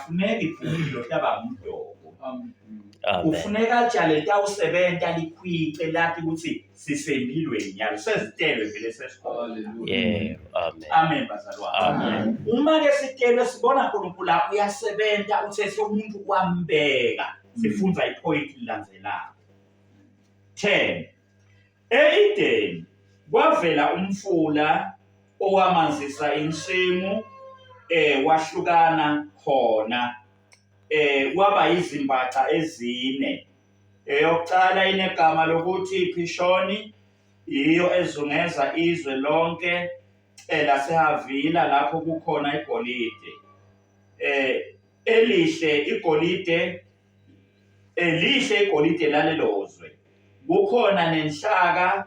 Akukafuneki bhuti lohlaba ngumdoko. Amen. Kufuneka tshale litawusebenta likhwice lati ukuthi sisempilweni nyalo sezitelwe vele sesikhona. Yebo. Amen. Amen bazalwane. Amen. Uma ke sitelwe sibona uNkulunkulu la uyasebenza uthethe umuntu wambeka. Sifundza ipoint lilandzelako. 10 E-Edeni kwavela umfula owamanzisa insimu eh wahlukana khona eh kwaba izimbaca ezine eyokuqala inegama lokuthi Phishoni yiyo ezungeza izwe lonke elaseHavila lapho kukhona igolide eh elihle igolide Elihle igolide lalelo zwe. Kukhona nenhlaka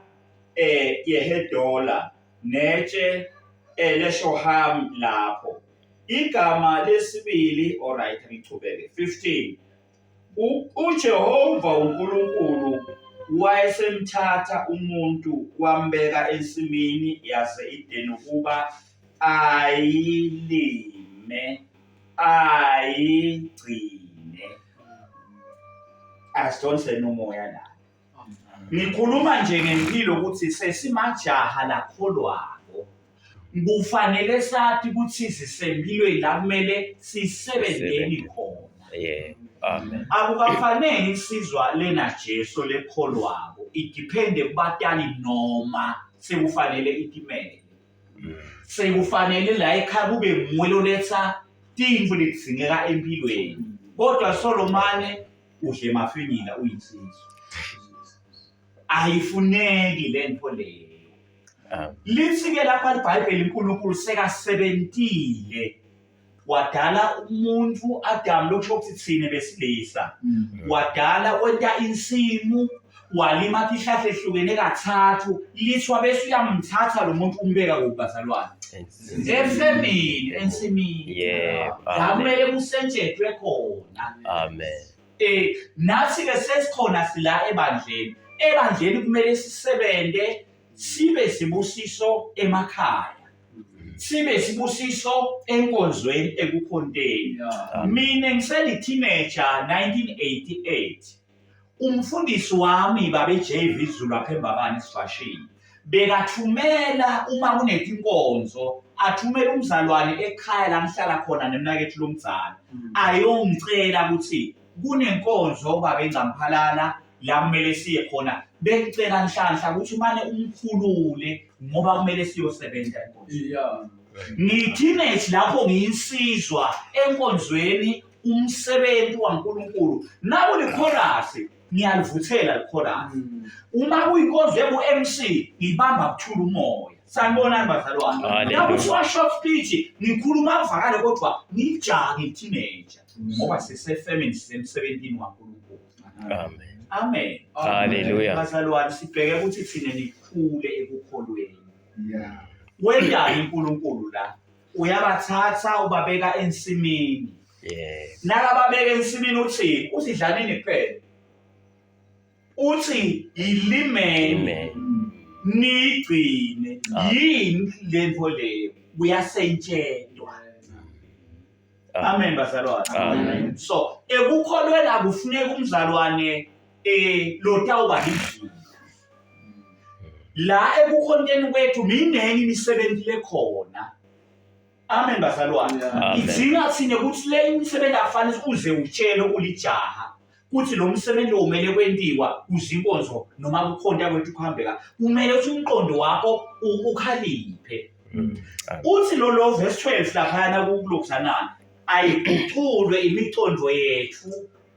eh yehedola netshe eh, leshoham lapho. Igama lesibili, alright ngichubeke. 15. UJehova uNkulunkulu wayesemthatha umuntu wambeka ensimini yase-Edeni ukuba ayilime ayigcine asidonseni umoya la ngikhuluma nje ngempilo ukuthi sesimajaha lakholwako kufanele sathi ukuthi sisempilweni la kumele sisebenzeni khona yeah amen akukafanele insizwa lena Jesu lekholwako idepende kubatali noma sekufanele itimele Sekufanele la ekhaya kube nguwe loletha tintfo letidzingeka empilweni. Kodwa solomane udle emafinyila uyinsizwa. Ayifuneki le nto leyo. Lithi-ke lapha iBhayibheli uNkulunkulu sekasebentile wadala umuntu Adam lokusho ukuthi thina besilisa mm. wadala wenta insimu walima tihlahla ehlukene kathathu lithwa bese uyamthatha lo muntu umbeka kuphi bazalwane efemini ensimini yebo la kumele kusetshenzwe khona amen eh nathi ke sesikhona sila ebandleni ebandleni kumele sisebenze sibe sibusiso emakhaya sibe sibusiso enkonzweni ekukhonteni mina ngiseli-teenager 1988 umfundisi wami babe JV Zulu apha eMbabane esivashini bekathumela uma kunetinkonzo athumele umzalwane ekhaya la ngihlala khona nemnakethu lomdzala mm. ayongicela ukuthi kunenkonzo babe Ngcamphalala la kumele siye khona bengicela Nhlanhla ukuthi umane umkhulule ngoba kumele siyosebenza enkonzweni Yeah. ngiyi-teenage lapho ngiyinsizwa enkonzweni umsebenzi waNkulunkulu nakulikhorasi ngiyalivuthela likhorasi mm. uma kuyinkonzo eku-MC ngibamba kuthula umoya sanibonani bazalwane nakuthiwa short speech ngikhuluma kuvakale kodwa ngijake i-teenager ngoba sisefemini sisemsebenzini waNkulunkulu Amen. Amen. Hallelujah. Bazalwane sibheke ukuthi thina nikhule ekukholweni. Yeah. Wendani uNkulunkulu la? Uyabathatha ubabeka ensimini. Yeah. Nakababeka ensimini uthi uthi dlanini kuphela. Uthi yilimeni. Nigcine. Yini lento leyo? Kuyasetshenzwa. Amen bazalwane. Amen. So ekukholweni akufuneki umzalwane eh lotawuba lidlula. La ekukhonteni kwethu minengi imisebenzi lekhona. Amen bazalwane. Idzinga thina ukuthi le imisebenzi akufanele uze utshele ulijaha kuthi lo msebenzi omele kwentiwa uzinkonzo noma kukhonta kwethu kuhambe kahle. Kumele ukuthi umqondo wakho ukhaliphe. Mm. Uthi lo lo verse 12 laphayana kulokuzanana ayiguculwe imicondo yethu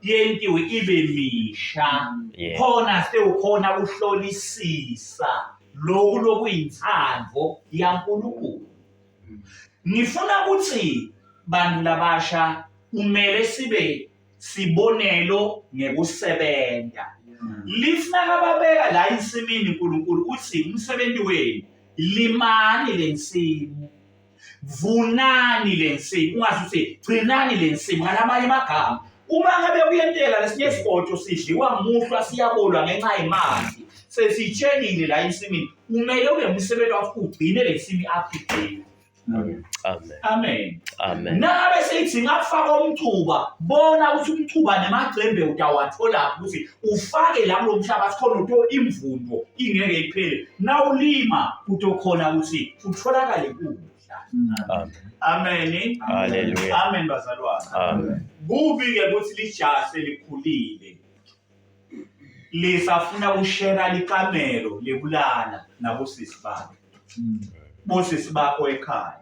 yentiwe ibe misha khona sewukhona uhlolisisa lokhu lokuyinthando yaNkulunkulu ngifuna ukuthi bantu labasha kumele sibe sibonelo ngekusebenza lithi nakababeka la insimini uNkulunkulu uthi umsebenzi wenu limani lensimu vunani lensimu ungasho ukuthi gcinani lensimu ngalamanye amagama uma ngabe kuyenteka lesinye isigodo sidliwa muhlwa siyabolwa ngenxa yemanzi sesitshelile la ensimini kumele ube umsebenzi wakho ugcine le nsimi up to date. Amen. Amen. Amen. Nangabe seyithi ngakufaka umcuba, bona ukuthi umcuba nemagcembe utawatholaphi ukuthi ufake la kulo mhlabathi khona uto imvundo ingeke iphele. Nawulima utokhona ukuthi utholakale kudla. Amen. Amen. Hallelujah. Amen bazalwane. Amen. Kubi ke ukuthi lijase likhulile. Lisafuna kushera likamelo lekulala nabosisi bakhe. Bosisi bakho ekhaya.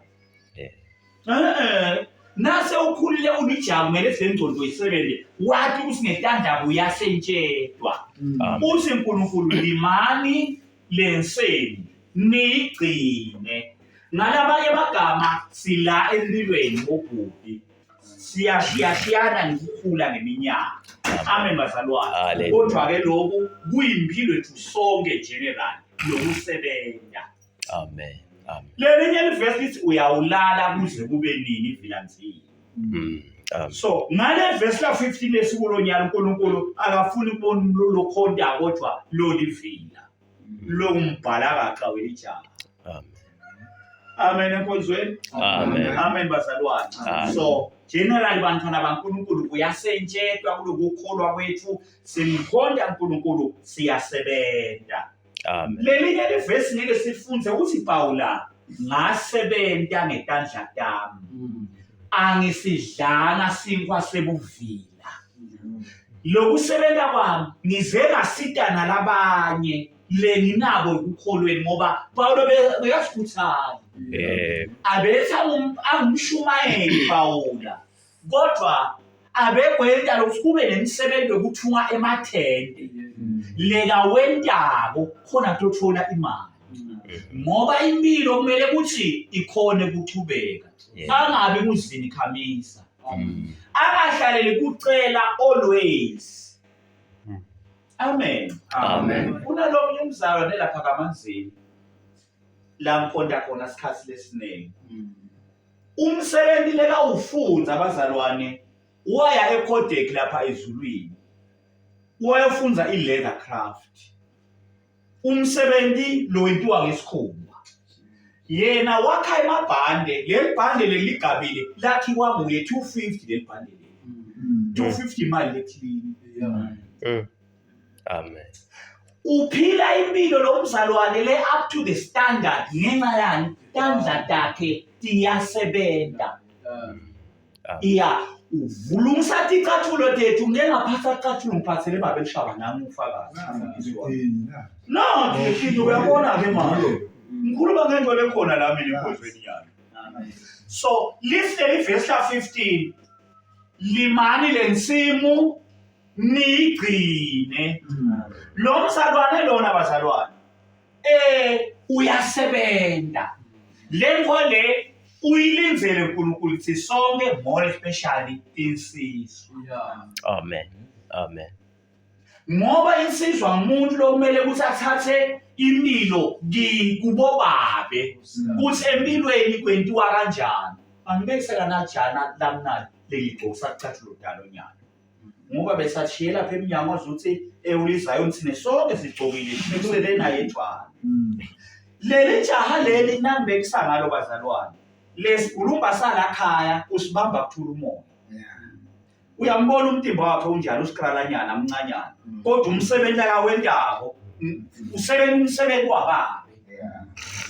Eh nase ukhulile ulijabu kumele sengcondo isebenze wathi ukuthi ngetandla kuyasentshetwa. Uthi uNkulunkulu limani lenseni niyigcine. Ngalabanye amagama sila empilweni bobhuti. Siyashiyashiyana ngokukhula ngeminyaka. Amen bazalwane. Kodwa ke lokhu kuyimpilo yethu sonke general lokusebenza. Amen. Amen. Lelinye livesi lithi uyawulala kuze kube nini vilanzini. Amen. So ngale verse la 15 lesikulo nyalo uNkulunkulu akafuni kubona lokhonda kodwa lolivila. Lokumbhalakaxa welijaha. Amen. Amen enkonzweni. Amen. Amen bazalwane. Amen. So generally bantwana baNkulunkulu kuyasentshetwa kulokukholwa kwethu simkhonda uNkulunkulu siyasebenza. Amen. Lelinye livesi ngeke sifunze uthi Pawula ngasebenta ngetandla tami. Angisidlanga sinkwa sebuvila. Lokusebenza kwami ngize ngasita nalabanye lenginabo ekukholweni ngoba Pawulo bekasikhuthaza. Yebo. Abethi angumshumayeli Pawula kodwa abekwenta lokuthi kube nemisebenzi yokuthunga emathende leka wentako khona kutothola imali ngoba impilo kumele ukuthi ikhone kuchubeka angabi kuzini khamisa angahlaleli kucela always amen amen kunalomunye umzalwane lapha kamanzini la ngikhonta khona isikhathi lesiningi umsebenzi lekawufunza abazalwane waya eCodec lapha ezulwini wayofunza i-leather craft umsebenzi lo wentiwa ngesikhumba yena wakha emabhande leli bhande leli ligabile lakhiwa nguye 250 leli bhande leli 250 imali leclean Amen. Uphila impilo lo mzalwane le up to the standard ngenxa yani tandla takhe tiyasebenza. Iya uvulungisa ticathulo tethu ngeke ngaphatha icathulo ngiphathele baba elishaba nami ufakazi. No, ngifike uyabona ke manje. Ngikhuluma ngento lekhona la mina enkonzweni yami. So, list leli verse la 15 limani lensimu niyigcine lo mzalwane lona bazalwane eh uyasebenza le nto le uyilindzele uNkulunkulu ukuthi sonke more especially insizwa amen amen ngoba insizwa ngumuntu lokumele ukuthi athathe impilo kubobabe ukuthi empilweni kwentiwa kanjani angibekisela najana lamnali leligcosa kucathulo dalo nyalo ngoba besashiye lapha emnyango wazi ukuthi ewulizayo thina sonke sigcokile sekusele naye ejwana leli jaha leli nangibekisa ngalo bazalwane lesigulumba salakhaya usibamba kuthula umoya uyambona umtimba wakhe unjalo usikralanyana mncanyana kodwa umsebenzi akawentako usebenza umsebenzi wababe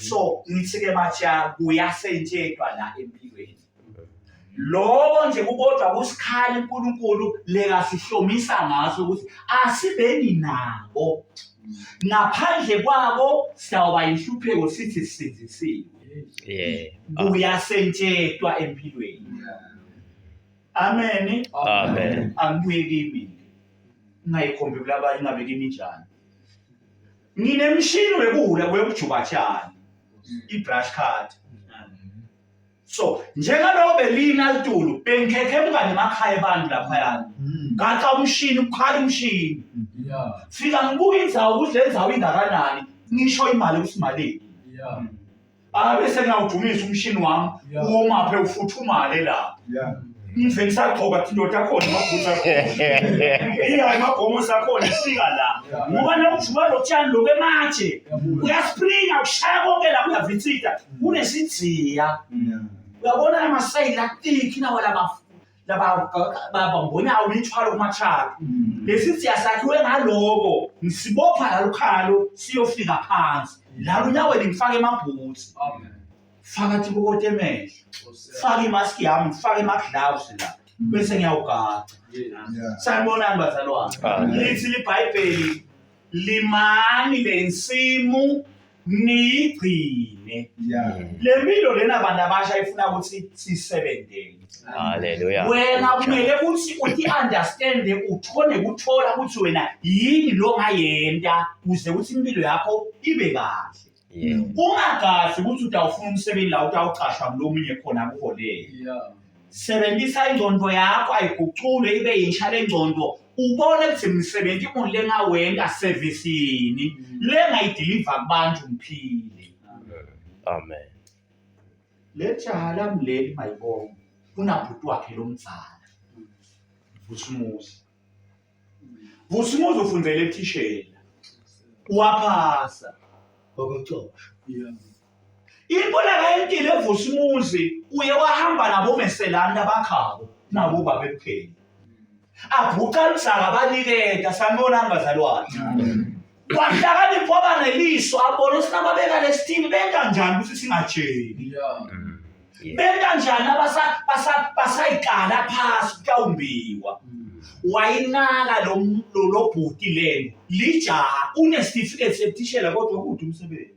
so ngithi-ke batsha kuyasentshetwa la empilweni Lokho nje kukodwa kusikhali uNkulunkulu lekasihlomisa ngaso ukuthi asibeni nako. Ngaphandle kwako siyawuba inhlupheko sithi sisindisiwe. Yeah. Kuyasentshetwa empilweni. Amen. Amen. Angibuye kimi. Ngingayikhombi kulabanye ngabe kimi njani. Nginemshini wekula wekujuba tshani. I-brush card. So njengaloko belina litulu bengikhekhe mngane emakhaya abantu laphayana. Gaxa umshini ukhala umshini. Yeah. Fika ngibuka indzawo ukuthi le ndzawo ingakanani ngisho imali ukuthi malini. Yeah. Abe sengiyawudumisa umshini wami Yeah. uwomaphe ufuthumale lapho. Yeah. Ngive ngisagcoka tindoda akhona amabhutsi akhona. Iya amabhomosi akhona sika la. Ngoba nawujuba lo tshani lokhu ematshe uyaspringa ushaya konke la kuyavitsita kunesidziya. Uyabona amasayili athikhi nawa laba laba babambonawo imithwalo kuma-truck. Lesi siya sakhiwe ngaloko ngisibopha la lukhalo siyofika phansi. La lunyaweni ngifake emabhutsi. Faka tiboko temehlo. Faka imask yami, ngifake ama-gloves la. Bese ngiyawugaca. Sanibonani bazalwane. Amen. Lithi liBhayibheli limani lensimu niyigcine. Le mpilo lena bantu abasha ifuna ukuthi sisebenzele. Hallelujah. Wena kumele ukuthi uthi understand uthone kuthola ukuthi wena yini lo ngayenta kuze ukuthi impilo yakho ibe kahle. Yeah. Ungagadli ukuthi utawufuna umsebenzi la utawuqashwa kulomunye khona kuholele. Sebenzisa ingqondo yakho ayiguculwe ibe yinsha lengqondo ubone ukuthi msebenzi muni lengawenta service yini lengayideliver kubantu ngiphile. Amen. Le jaha lami leli mayibonga unabhuti wakhe lomdzala. Vusimuzi. Vusimuzi ufundele ethishela. Waphasa. Ngokuxoshwa. Into lakayentile eVusimuzi uye wahamba nabo meselani labakhabo nabo babephela. Abhuqa ludzaka baniketa sanibonani bazalwane. Wahlakanipha waba neliso abona ukuthi nababeka lesitini benta njani ukuthi singajeli. Yeah. Benta njani abasa basa basayikala phasi kutawumbiwa. Wayinaka lo lo lo bhuti lelo lijaha unesitifiketi sebuthishela kodwa kude umsebenzi.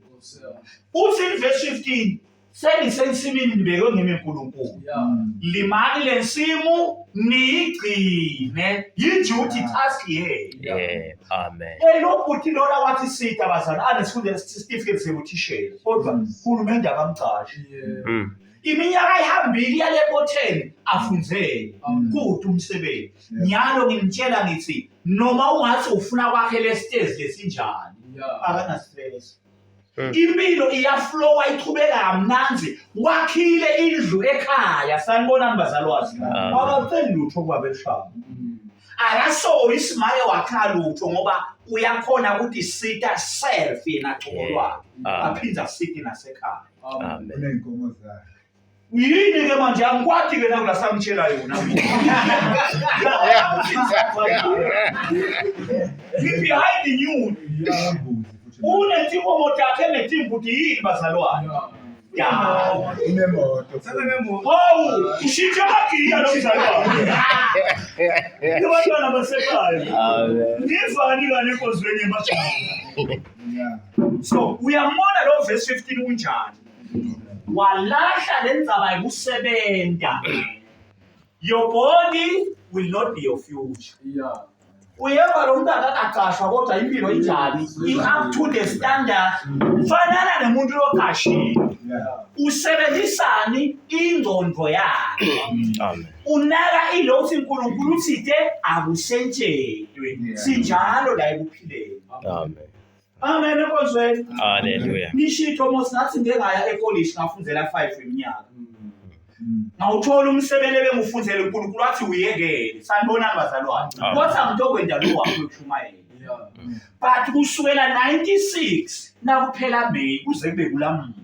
Uthi in verse 15 senisensimini nibekwe ngimi uNkulunkulu. Limani lensimu niyigcine yi-duty task yenu. Yeah. Amen. Hey lo bhuti lona wathi sita bazali anesifundo certificate sebuthishela kodwa uhulumende akamcashi. Iminyaka ihambile yale botheni afundzele kude umsebenzi. Nyalo ngimtshela ngithi noma ungathi ufuna kwakhe lesitezi lesinjani akana stress. Impilo iyaflowa ichubeka kamnandi wakhile indlu ekhaya sanibonani bazalwane. Amen. Abaceli lutho kuba beshaya. Akasoli isimake wakha lutho ngoba uyakhona ukuthi sita self yena cobo lwakhe Amen. aphinde asite nasekhaya. Amen. Uney'nkomo zakhe. Yini ke manje angikwati ke nakula samtshela yona mina. Ngi behind the news. Iyambuzi futhi. Unetinkomo takhe netimbuti yini bazalwane? Ya. Unemoto. Hawu, ushintsha amagiya lo mzalwane. Abantwana basekhaya. Amen. Nivani kani enkonzweni yemajaha. Yeah. So uyambona lo verse 15 unjani? Walahla le ndzaba yokusebenta. Your body will not be your future. Uyeva lo muntu akakaqashwa kodwa impilo injani? I-up to the standard. Fanana nemuntu loqashiwe. Yeah. Usebenzisani ingqondo yakhe. Amen. Unaka ilothi uNkulunkulu uthite akusentshedwe. Yeah. Sinjalo la ekuphileni. Amen. Amen enkonzweni. Hallelujah. Nishito mos ngathi ngike ngaya ekolishi ngafundzela 5 iminyaka. Ngawuthola umsebenzi ebengifundzele uNkulunkulu wathi uyekele. Sanibonani bazalwane. Amen. Wathi angitokwenda lo wakho yokushumayela. But kusukela 96 nakuphela May kuze kube kulamuhla.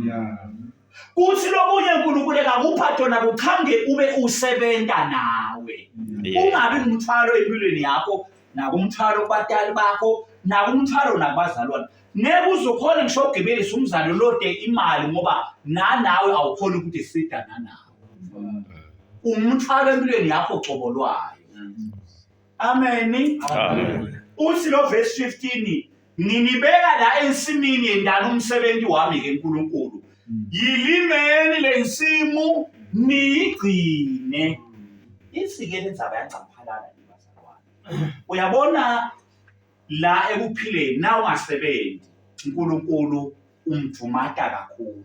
Yeah. Kuthi lokunye uNkulunkulu ekakupha tona kuqhamuke ube usebenta nawe. Yeah. Ungabi ngumthwalo empilweni yakho nakumthwalo kubatali bakho nakumthwalo nakubazalwane. Ngeke uze ukhone ngisho ukugibelisa umzali lode imali ngoba nanawe awukhoni ukuthi sida nanawe. Umthwalo empilweni yakho cobo lwayo. Amen. Amen. Uthi lo verse 15 nginibeka la ensimini yendana umsebenzi wami ke uNkulunkulu. Yilimeni lensimu niyigcine. Ithi ke lendzaba yancaphalala nje bazalwane. Uyabona la ekuphileni na ungasebenzi uNkulunkulu umdvumata kakhulu.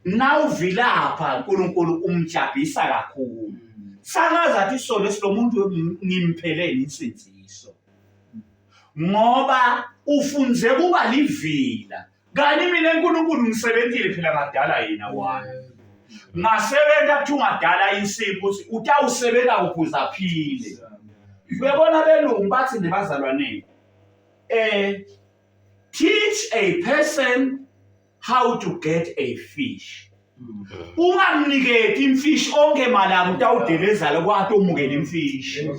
Nawuvilapha uNkulunkulu umjabhisa kakhulu. Sangazi athi isono esilomuntu ngimpheleni insindiso. Ngoba ufunze kuba livila. Kani mina uNkulunkulu ngisebentile phela ngadala yena wami. Ngasebenza kuthi ungadala insimbi ukuthi utawusebenza kuphi uzaphile. Uyabona belungu bathi nebazalwaneni eh teach a person how to get a fish. Ungamniketi imfishi onke malanga utawudelezala kwati omukela imfishi.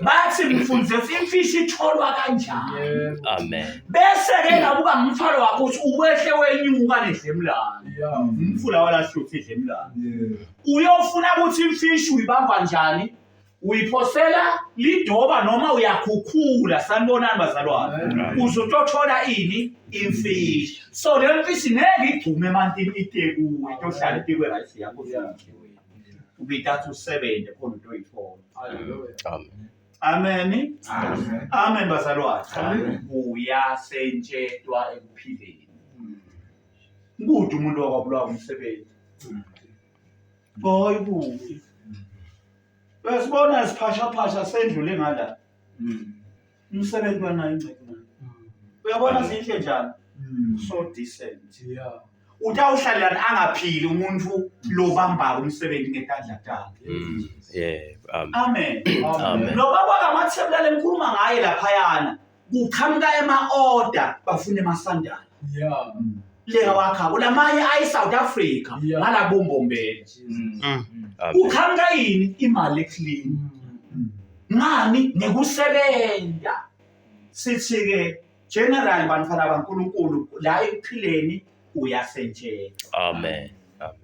Bathi mfundise ukuthi imfishi itholwa kanjani. Amen. Bese ke nakuba ngumthwalo wakho ukuthi uwehle wenyuka nedlemlane. Umfula walahlutha idlemlane. Uyofuna ukuthi imfishi uyibamba njani? Uyiphosela lidoba noma uyakhukhula sanibonani bazalwane. Uzotothola ini? Imfishi. So le mfishi ngeke igxume emantini ite kuwe, itohlala itikwe rice yakho udle wena. Ubithatha usebenze khona utoyithola. Amen. Amen. Amen. Amen bazalwane. Amen. Uyasentshetwa ekuphileni. Kude umuntu wakwabulawa umsebenzi. Boy kude. Uyasibona siphashaphasha sendlule ngala. Umsebenzi wanayo ingcebo nayo. Uyabona sihle njani? So decent. Yeah. Utawuhlalelana angaphili umuntu lobambako umsebenzi ngetandla takhe. Yeah. Amen. Amen. Amen. Lo baba kaMathebula lemkhuluma ngaye laphayana kuqhamuka ema-order bafuna emasandali. Yeah. Leka wakhabo lamanye ayi South Africa Yeah. ngala bombombela. Amen. Kuqhamuka yini imali eclean. Ngani ngekusebenza. Sithi ke general bantwana baNkuluNkulu la ekuphileni uyasentshenza. Amen. Amen.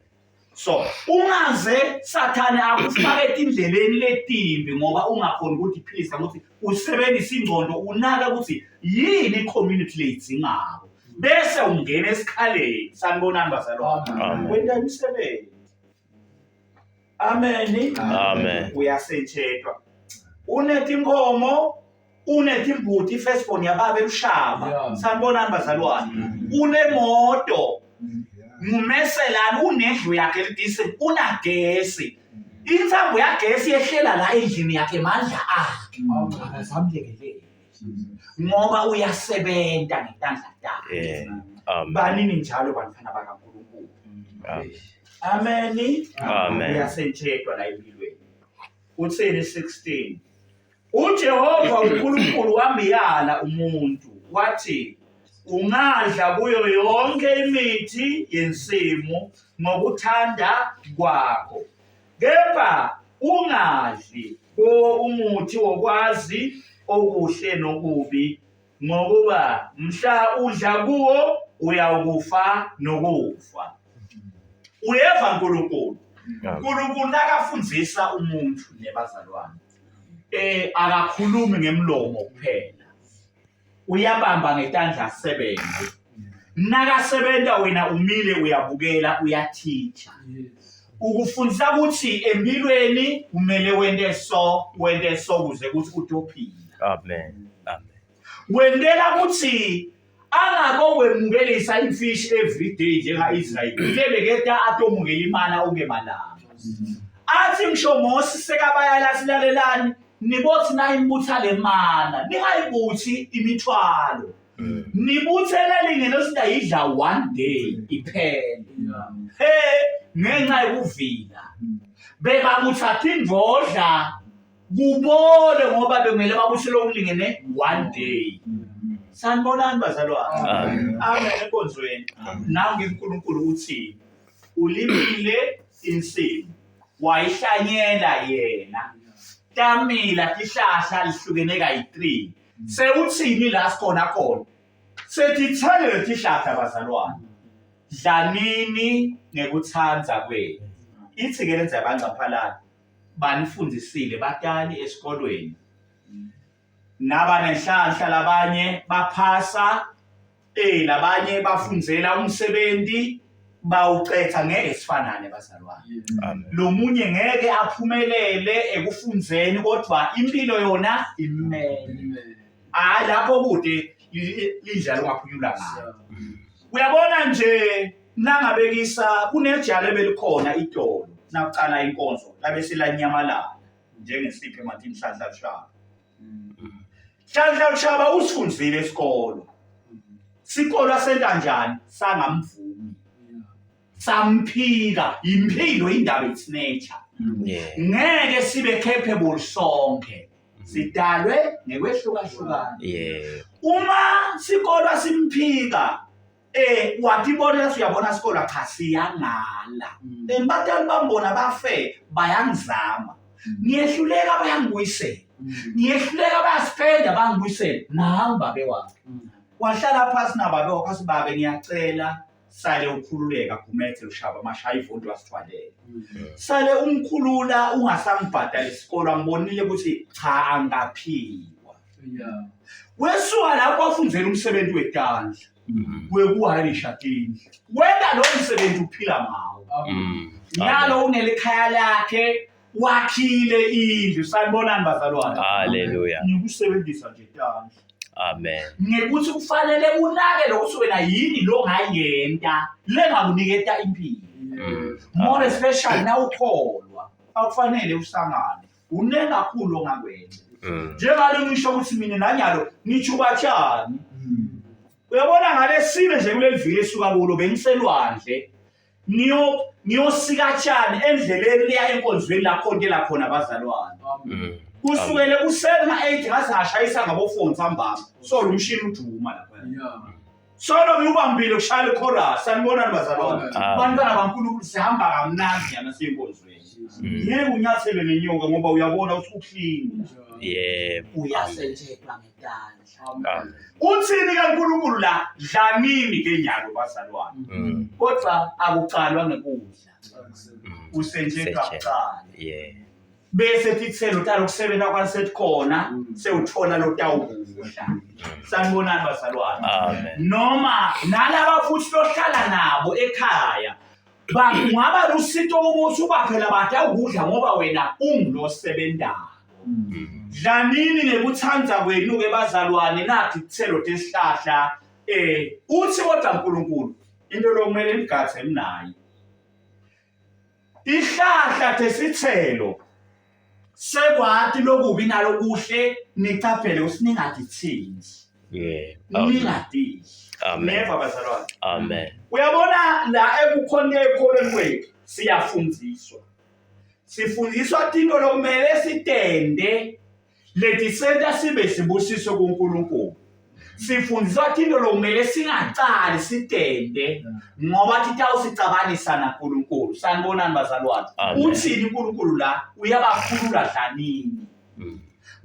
So ungaze sathane akufake etindleleni letimbi ngoba ungakhoni ukuthi philisa ukuthi usebenzise ingqondo unaka ukuthi yini i-community leyidzingako bese ungena esikhaleni sanibonani bazalwane Amen. wenta imisebenzi amen Amen. uyasetshentwa unetinkomo unetimbuti i-firstborn yababa elushaba Yeah. sanibonani bazalwane unemoto ngumeselani unendlu yakhe elidisi unagesi intsambo yagesi yehlela la endlini yakhe mandla akhe akazamlekeleli ngoba uyasebenza ngetandla takhe Yeah. Amen. banini njalo bantwana bakaNkulunkulu Amen. amen Amen. uyasentshetwa la empilweni uthini 16 uJehova uNkulunkulu wamyala umuntu wathi ungadla kuyo yonke imithi yensimu ngokuthanda kwakho kepha ungadli kuwo umuthi wokwazi okuhle nokubi ngokuba mhla udla kuwo uyawukufa nokufa uyeva uNkulunkulu uNkulunkulu nakafundisa umuntu nebazalwane eh akakhulumi ngemlomo kuphela uyabamba ngetandla asebenze nakasebenza wena umile uyabukela uyathicha ukufundisa ukuthi empilweni kumele wente so wente so kuze ukuthi utophila Amen. Amen. wentela ukuthi angakokwemukelisa imfishi every day njenga-Israyeli lebeketa atomukela imana onke malanga athi ngisho Mose sekabayala silalelani nibothi nayibutha le mana ningayibuthi imithwalo nibuthele lingelosi ndayidla one day iphele he ngenxa yokuvila bebabuthatha indvodla kubole ngoba bengele babusele okulingene one day sanibonani bazalwane Amen. amen enkonzweni nangu uNkulunkulu uthi ulimile insimu wayihlanyela yena tamila tihlahla lihlukene kayi-3 sewuthini la sikhona khona sethithele letihlahla bazalwane dlanini ngekuthanda kwenu ithi-ke lenza yabangcaphalana banifundisile batali esikolweni nabanenhlanhla labanye baphasa eh labanye bafundzela umsebenzi bawucetha ngeke sifanane bazalwane Amen. lo munye ngeke aphumelele ekufundzeni kodwa impilo yona imele hayi lapho kude indlela ongaphunyula ngayo uyabona nje nangabekisa kunejala ebelikhona itolo nakucala inkonzo labe selanyamalala njengesipho emathini Nhlanhla Lushaba Nhlanhla Lushaba usifundile isikolo sikolo asenta njani sangamvumi. Samphika impilo indaba it's nature. Yeah. Ngeke sibe capable sonke. Sidalwe ngekwehlukahlukana. Yeah. Uma sikolwa simphika eh watibonela siyabona sikolwa cha siyangala. Embatali bambona bafe bayangizama. Ngiyehluleka bayangibuyisela. Ngiyehluleka bayaspenda bangibuyisela. Nangu babe wakhe. Wahlala phansi nababe wakhe wathi babe ngiyacela sale ukhululeka Gumede ushaba mashaya ivondi wasithwalela. Sale umkhulula ungasangibhadali isikolo angibonile ukuthi cha angaphiwa. Yeah. Wesuka lapho wafundzela umsebenzi wetandla wekuhalisha tindlu. Wenta lo msebenzi uphila ngawo. Nalo unelikhaya lakhe wakhile indlu sanibonani bazalwane. Hallelujah. Ngikusebenzisa nje tandla. Amen. Ngekuthi kufanele unake lokuthi wena yini lo ngayenta lengakuniketa impilo. More especially nawukholwa akufanele usangane. Kuningi kakhulu ongakwenza. Njengalo ngisho ukuthi mina nanyalo ngijubatshani. Uyabona ngalesine nje kuleli viki esuka kulo bengiselwandle. Ngiyo ngiyosika tshani endleleni leya enkonzweni la khontela khona abazalwane. Kusukele kuseni nga-8 ngaze ngashayisa ngabo-4 ntambama. So lo mshini uduma lapha. Yeah. Solo ngiwubambile kushaya ichorus. Sanibonani bazalwane. Amen. Bantwana baNkulunkulu sihamba kamnandi yana siyinkonzweni. Ngeke unyathele nenyoka ngoba uyabona ukuthi uclean. Yebo. Uyasetshenzwa ngetandla. Amen. Uthini kaNkulunkulu la dlanini ke nyalo bazalwane. Kodwa akucalwa ngekudla. Usetshenzwa kuqala. Yeah. Bese titselo talokusebenza kwasetikhona sewuthola lotawukudla. Sanibonani bazalwane. Amen. Noma nalaba futhi lohlala nabo ekhaya bangaba lusito ukuthi ubaphe labatawukudla ngoba wena ungulosebendayo. Dlanini ngekuthanda kwenu ke bazalwane nathi titselo tesihlahla uthi kodwa uNkulunkulu into lokumele nigathe mnayi. Ihlahla tesithelo sekwati lokubi nalokuhle nicaphele ukuthi ningadithinti. Yeah. Ningadidli. Amen. Never bazalwane. Amen. Uyabona la ekukhoneni ekholweni kwethu siyafundiswa. Sifundiswa tinto lokumele sitende letisenta sibe sibusiso kuNkulunkulu. Sifundiswa tinto lokumele singacali sitende ngoba titawusicabanisa naNkulunkulu. Sanibonani bazalwane. Amen. Uthini uNkulunkulu la? Uyabakhulula dlanini.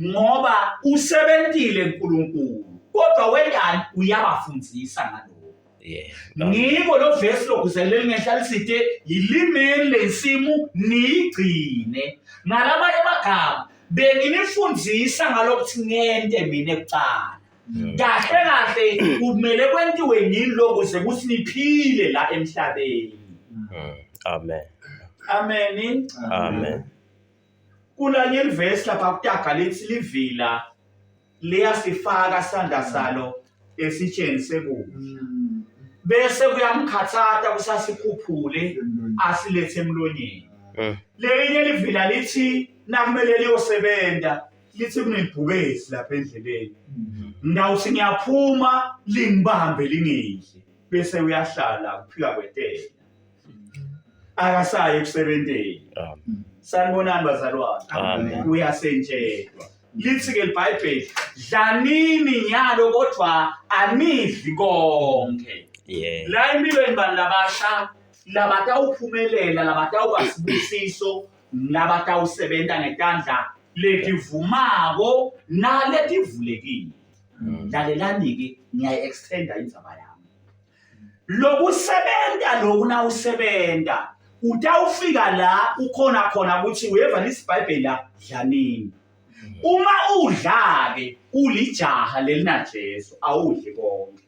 Ngoba usebentile uNkulunkulu. Kodwa wendani uyabafundisa ngalokho. Yeah. Ngiko lo verse lokuzeleli ngenhla lisithe yilimeni lensimu niyigcine. Ngalamanye amagama benginifundisa ngalokuthi ngente mina kuqala. Kahle kahle kumele kwentiwe yini lokuze kuthi niphile la emhlabeni. Amen. Amen. Amen. Kulanye livesi lapha kutaga lithi livila liyasifaka sandla salo esitsheni sekudla. Bese kuyamkhathatha kusasikhuphule asilethe emlonyeni. Lelinye livila lithi nakumele liyosebenza lithi kunebhubesi lapha endleleni. Ngawuthi ngiyaphuma lingibambe lingidle bese uyahlala kuphika kwetela. Akasayi ekusebenteni. Amen. Sanibonani bazalwane. Amen. Uyasentshelwa. Lithi ke iBhayibheli dlanini nyalo kodwa anidli konke. Yeah. La empilweni bantu labasha labatawuphumelela labatawuba sibusiso labatawusebenta ngetandla letivumako naletivulekile. Lalelani ke ngiyayi-extenda indzaba yami. Lokusebenta loku nawusebenta utawufika la ukhona khona ukuthi uyeva lisibhayibheli la dlanini. Uma udla ke ulijaha lelinaJesu awudli konke.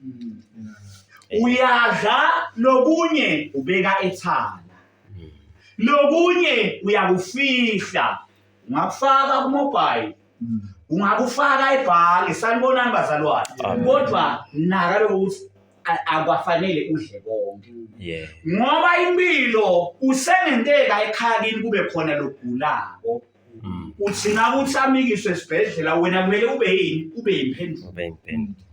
Uyadla lokunye ubeka ethala. Lokunye uyakufihla ungakufaka ku mobile ungakufaka ebhange sanibonani bazalwane. Amen. Kodwa naka lokuthi akwafanele udle konke. Yeah. Ngoba impilo usengenteka ekhaya kini kube khona logulako. Uthi ngakuthi amikiswe esibhedlela wena kumele ube yini? Ube yimpendulo. Ube yimpendulo.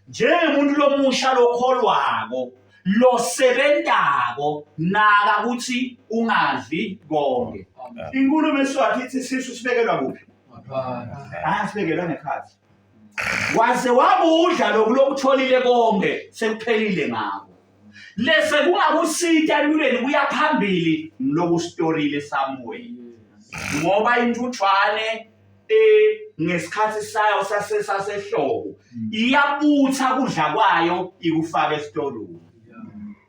Njengomuntu lomusha lokholwako. Losebentako naka ukuthi ungadli konke. Inkulumo eSwati ithi sisu sibekelwa kuphi? Hayi sibekelwa ngekhathi. Waze wakudla lokhu lokutholile konke sekuphelile ngako. Lese kungakusita empilweni kuya phambili ngilokustorile somewhere. Ngoba intuthwane eh ngesikhathi sayo sase sasehlobo iyabutha kudla kwayo ikufaka esitolo.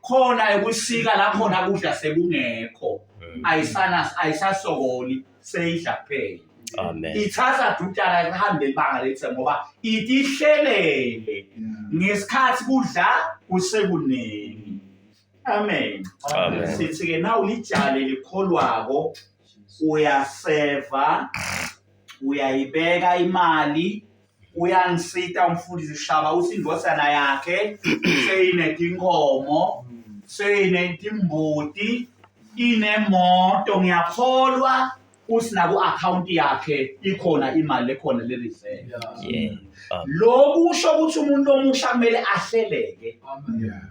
Khona ekusika la khona kudla sekungekho. Ayisana ayisasokoli seyidla kuphela. Amen. Ithatha dudana ihambe ibanga lethe ngoba itihlelele ngesikhathi kudla kusekuningi. Amen. Amen. Sithi ke nawulijale likholwako uyaseva uyayibeka imali uyangisita umfundisi Shaba uthi indvodzana yakhe seyinetinkomo seyinetimbuti inemoto ngiyakholwa uthi naku-akhawunti yakhe ikhona imali lekhona le-reserve Yeah. lokusho ukuthi umuntu omusha kumele ahleleke Yeah.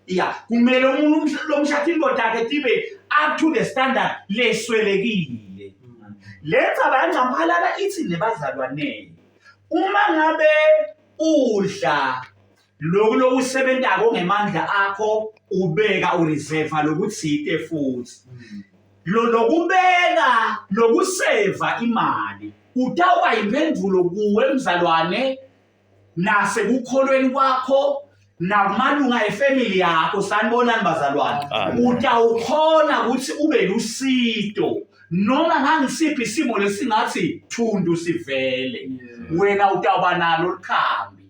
ya kumele umuntu lomsha indoda yakhe tibe up to the standard leswelekile le ndzaba yancamphalala ithi nebazalwaneni uma ngabe udla lokhu lokusebentako ngemandla akho ubeka ureserve lokuthite futhi lo lokubeka lokuseva imali utawuba impendulo kuwe mzalwane nasekukholweni kwakho nakumalunga efamily yakho sanibonani bazalwane utawukhona ukuthi ube lusito noma ngangisiphi isimo lesingathi thundu sivele wena utawuba nalo likhambi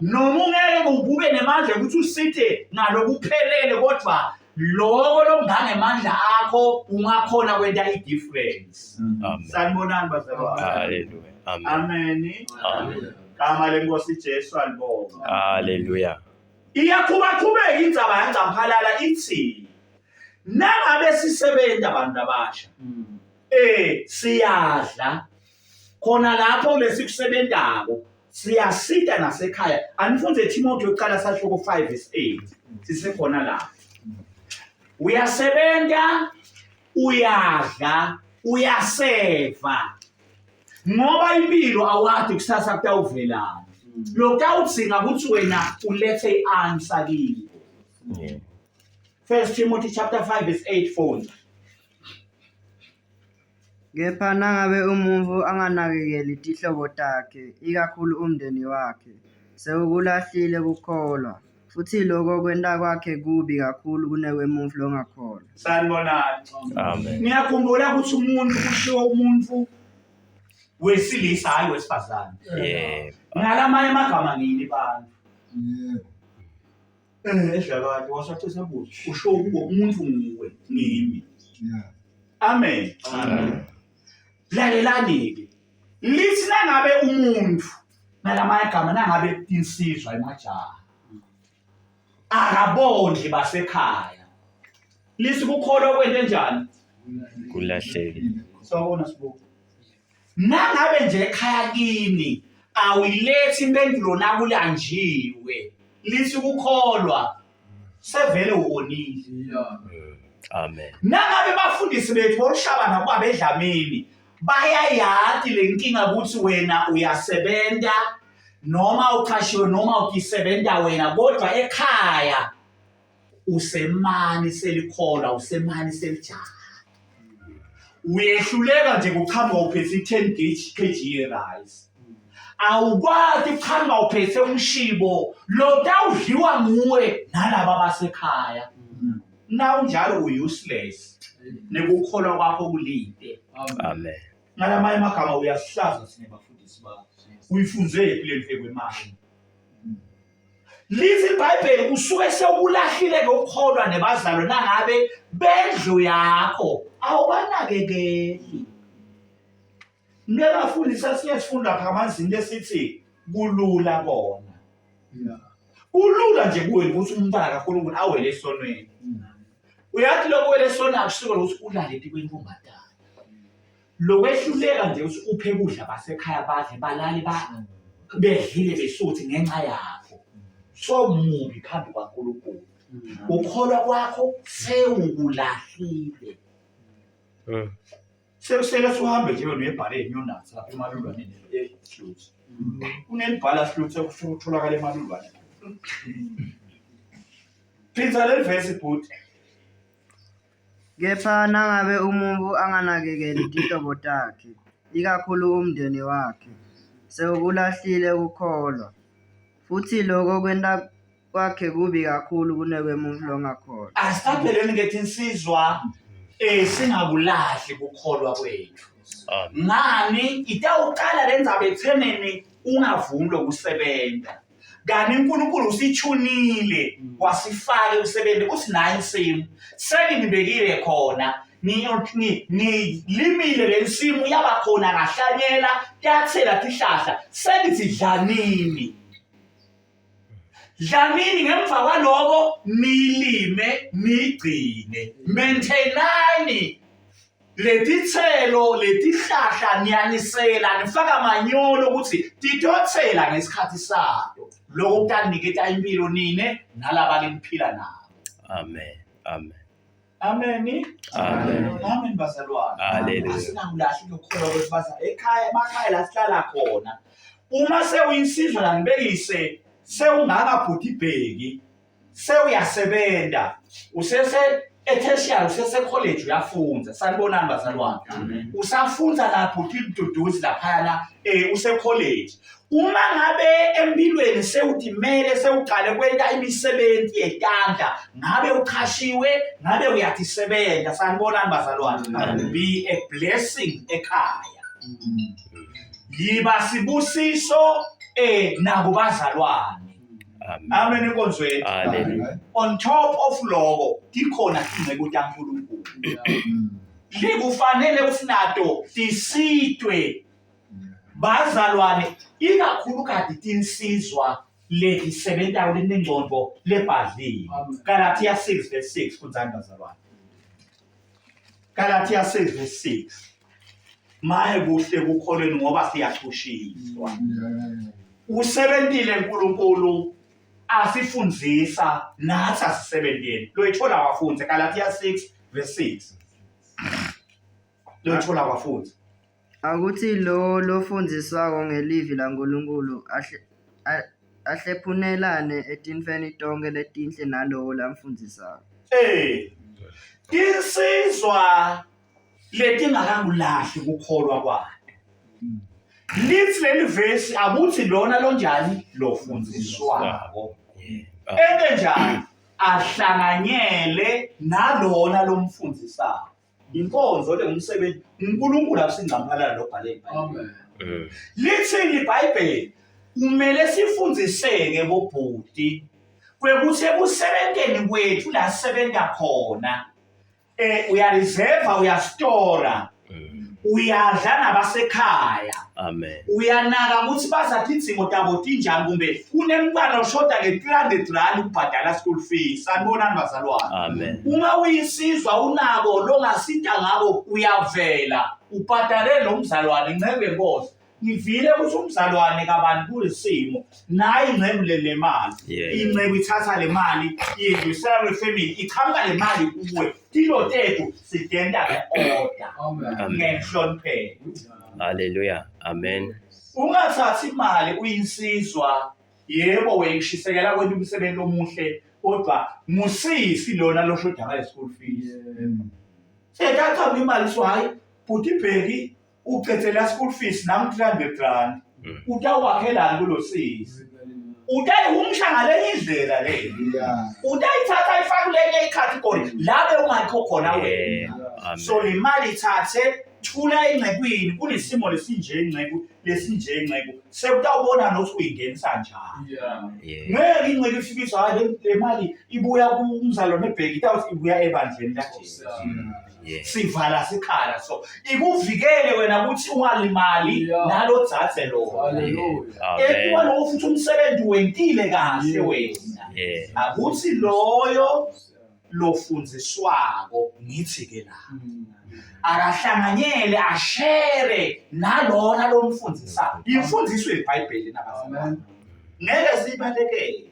noma ungeke ube nemandla ukuthi usithe ngalokuphelele kodwa loko lokungangemandla akho ungakhona kwenta i-difference sanibonani bazalwane Hallelujah. Amen. Amen. Amen. Gama lenkosi Jesu alibonga. Hallelujah. Iyaqhubaqhubeka indzaba yangcamphalala ithi nangabe sisebenza abantu abasha eh siyadla khona lapho kulesikusebentako siyasita nasekhaya anifunde Timothy yokuqala sahluko 5 verse 8 sisekhona lapho uyasebenta uyadla uyaseva ngoba impilo awadi kusasa kutawuvelana lokutawudzinga ukuthi wena ulethe i-answer kibo Yeah. First Timothy chapter 5 verse 8 phone Kepha nangabe umuntfu anganakekeli tihlobo takhe, ikakhulu umndeni wakhe, sewukulahlile kukholwa, futsi loko kwenta kwakhe kubi kakhulu kunekwemuntfu longakholwa. Sanibonani. Amen. Ngiyakhumbula ukuthi umuntu kushiwo umuntu wesilisa hayi wesifazane. Yebo. Ngalamanye amagama ngini bantu. Yebo. Eh edlakade wasacisa buzo. Usho kubo umuntu nguwe ngimi. Yeah. Amen. Amen. Lalelani ke. Lithi nangabe umuntu ngalamanye amagama nangabe insizwa emajaha akabondli basekhaya. Lithi kukholwa kwente njani? Kulahlekile. Sawubona sibuko. Nangabe nje ekhaya kini awuyilethi impendulo nakulanjiwe lithi kukholwa sevele uwonile. Amen. Nangabe bafundisi bethu borushaba nakuba bedlamini bayayati le nkinga ukuthi wena uyasebenza noma uqashiwe noma utisebenta wena kodwa ekhaya usemani selikholwa usemani selijaha uyehluleka nje kuqhamuka uphethe i-10 kg ye-rice awukwazi kuqhamuka uphethe umshibo lo tawudliwa nguwe nalaba basekhaya na unjalo u-useless nekukholwa kwakho kulide Amen. ngalamanye amagama uyasihlaza thina bafundisi bakho uyifunze phi le mfeko emali Lithi iBhayibheli usuke sewulahlile ke ukukholwa nebazalo nangabe bendlu yakho awubanakekeli. Ngeke bafundisa siyasifunda phamanzini lesithi kulula kona. Yeah. Kulula nje kuwe ukuthi umntwana kaNkulunkulu awele esonweni. Uyathi lokho wele esonweni akusiko ukuthi ulale tikwentombazana. Lokwehluleka nje ukuthi uphe kudla basekhaya badle balale ba bedlile besuthi ngenxa yakho. So mubi phambi kwaNkulunkulu. Ukholwa kwakho sewukulahlile. Sekusele suhambe nje wena uyebhaleni uyonatha lapha emalulwaneni eHluthi. Kunelibhala Hluthi ekutholakala emalulwaneni. Phindza leli vesi bhuti. Kepha nangabe umuntfu anganakekeli tihlobo takhe, ikakhulu umndeni wakhe, sewukulahlile kukholwa, futsi loko kwenta kwakhe kubi kakhulu kunekwemuntfu longakholwa. Asitapheleni ke tinsizwa eh singakulahli kukholwa kwethu. Amen. Ngani itawuqala le ndzaba ekuthenini ungavumi lokusebenta. Kani uNkulunkulu usithunile wasifaka emsebenzini uthi nayi insimu senginibekile khona ngilimile le nsimu yaba khona ngahlanyela tathela tihlahla sengithi dlanini dlanini ngemva kwaloko nilime nigcine maintainani Letitselo letihlahla niyanisela nifaka manyolo ukuthi titotsela ngesikhathi sato. Lokho kutaniketa impilo nine nalaba leniphila nabo. Amen. Amen. Amen. Amen. Amen bazalwane. Hallelujah. Asingakulahli lokukholwa kwethu baza ekhaya emakhaya la sihlala khona. Uma sewuyinsizwa la ngibekise sewungaka bhuti bheki sewuyasebenza usese etertiary usese college uyafunza sanibonani bazalwane usafunza lapho uMduduzi laphayana eh use college uma ngabe empilweni sewutimele sewuqale kwenta imisebenzi yetandla ngabe uchashiwe ngabe uyatisebenza sanibonani bazalwane be a blessing ekhaya yiba sibusiso eh nakubazalwane Amen. Amen enkonzweni. Hallelujah. On top of lokho tikhona tinceku taNkulunkulu. Likufanele usinato tisitwe bazalwane ikakhulukati tinsizwa letisebentayo lenengcondvo lebhadlile. Galatia 6 verse 6 fundzani bazalwane. Galatia 6 verse 6. Maye kuhle kukholweni ngoba siyachushiswa. Usebentile uNkulunkulu asifundzisa nathi asisebenteni. Loyithola wafundza Galatia 6 verse 6. Loyithola wafundza. Akuthi lowo lofundziswako ngelivi laNkulunkulu ahlephunelane etintfweni tonkhe letinhle nalowo lamfundzisako. Eh. Insizwa letingakankulahli kukholwa kwato. Lithi leli vesi akuthi lona lonjani lofundziswako. Ente njani? Ahlanganyele nalona lomfundzisayo. Inkonzo le ngumsebenzi uNkulunkulu akusingcamphalala lobhale iBhayibheli. Amen. Lithini iBhayibheli? Kumele sifundziseke bobhuti kwekuthi ekusebenteni kwethu la sisebenta khona eh uyareserve uyastora uyadla nabasekhaya Amen. uyanaka ukuthi bazathi idzingo tabo tinjani kumbe kunemntwana oshoda nge-300 rand ukubhadala school fees sanibonani bazalwane Amen. uma uyinsizwa unako longasita ngako uyavela ubhadale lo mzalwane inceku yenkosi ngivile ukuthi umzalwane kabani kulesimo nayi inceku le le mali inceku ithatha le mali iyedlulisela kule family iqhamuka le mali kuwe tilo tethu sidenta nge-order ngenhlonipheko Hallelujah. Amen. Ungathathi imali uyinsizwa yebo weyishisekela kwenta umsebenzi omuhle kodwa musisi lona loshoda ngale school fees. Seyaqhamuka imali so hayi bhuti Bheki ucedzela school fees nami 300 rand mm. utawakhelani kulo sisi utayihumusha ngalenye indlela le utayithatha ifake kulenye icategory la bewungakho khona wena so le mali ithathe thula engcekwini kunesimo lesinje ingceku lesinje ingceku sekutawubona nokuthi uyingenisa njani ngeke ingceku ifikiswa hayi le mali ibuya kumzalwane ebheki itawuthi ibuya ebandleni laJesu sivala sikhala so ikuvikele wena ukuthi ungalimali nalo dzadze lona etiwa lokho futhi umsebenzi wentile kahle wena akuthi loyo lofundziswako ngithi ke la akahlanganyele ashere nalona lomfundisayo imfundiso yeBhayibheli nabazalwane ngeke siyibalekele.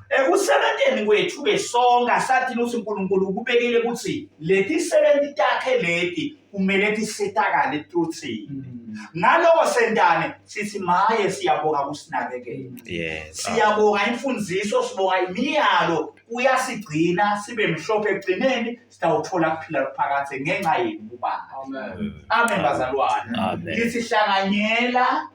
Ekusebenteni kwethu ke sonke asathi ukuthi uNkulunkulu ukubekile ukuthi leti sebenzi takhe leti kumele tisetakale etruthini. Ngaloko sentane sithi maye siyabonga kusinakekela. Yes. Siyabonga imfundiso, sibonga imiyalo, uyasigcina sibe mhlophe ekugcineni sitawuthola kuphila phakathe ngenxa yenu kubaba. Amen. Amen bazalwane. Amen. Lithi hlanganyela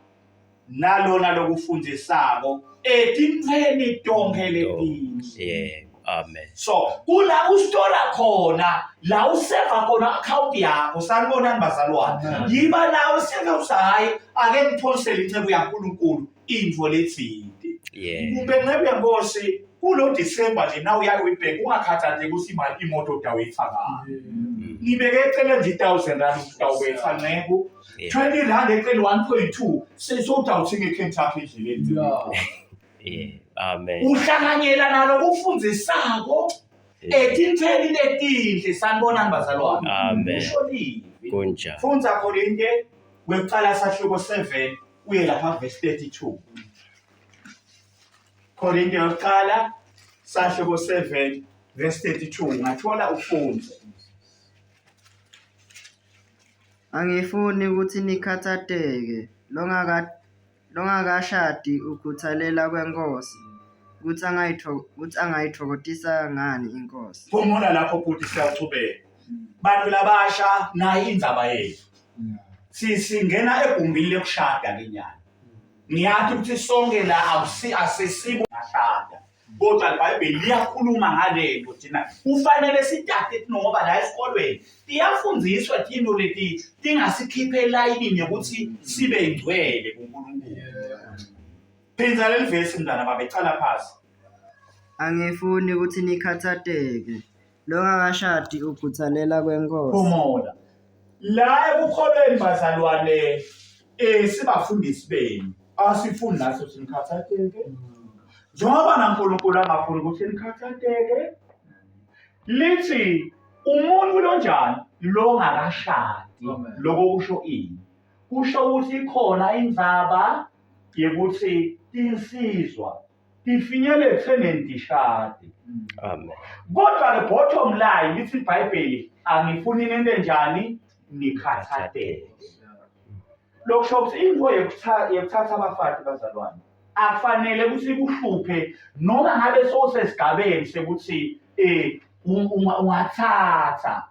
nalona lokufundisako etintfweni tonkhe letinhle. Yebo. Amen. So kula ustora khona la useva khona account yakho sanibonani bazalwane. Yiba la useva uthi hayi ake ngiphonsele inceku yaNkulunkulu intfo letsite. Yebo. Kumbe nceku yenkosi kulo December nje na uya uyibheka ungakhathazeki ukuthi imali imoto utawuyitha ngani. Ngibeke eceleni nje 1000 rand utawubetha nceku. Yeah. 20 rand eceleni 1.2 sesowutawuthenga eKentucky endleleni. Yeah. Yeah. Amen. Uhlanganyela nalo kufundisako etintfweni letinhle sanibonani bazalwane. Amen. Kusho livi. Kunjalo. Fundza Korinte wekuqala sahluko 7 uye lapha verse 32. Korinte yokuqala sahluko 7 verse 32 ungathola ufunze. Angifuni ukuthi nikhathateke, longaka longakashadi ukhuthalela kwenkosi, kutsi angayitho kutsi angayitfokotisa ngani inkosi. Phumula lapho bhuti siyachubeka. Bantu labasha nayi indzaba yethu. Singena egumbini lekushada ke nyana. Ngiyathi ukuthi sonke la awusi asisibo ngashada. Kodwa iBhayibheli liyakhuluma ngalento thina. Kufanele sitate ngoba la esikolweni tiyafundziswa tintfo leti tingasikhiphe elayinini yokuthi sibe ngcwele kuNkulunkulu. Phindza leli vesi mntana baba icala phasi. Angifuni ukuthi nikhathateke, longakashadi ukhuthalela kwenkosi. Phumula. La ekukholweni bazalwane eh sibafundisi benu asifuni nathi ukuthi nikhathatheke. Njengoba naNkulunkulu angafuni ukuthi nikhathatheke lithi umuntu lonjani longakashadi lokho kusho ini? Kusho ukuthi ikhona indzaba yekuthi tinsizwa tifinyele ekuthenini tishade. Amen. Kodwa ke bottom line lithi iBhayibheli angifuni nento enjani nikhathatheke. Lokusho ukuthi into yokuthatha abafati bazalwane akufanele ukuthi ikuhluphe noma ngabe sowusesigabeni sekuthi eh ungathatha.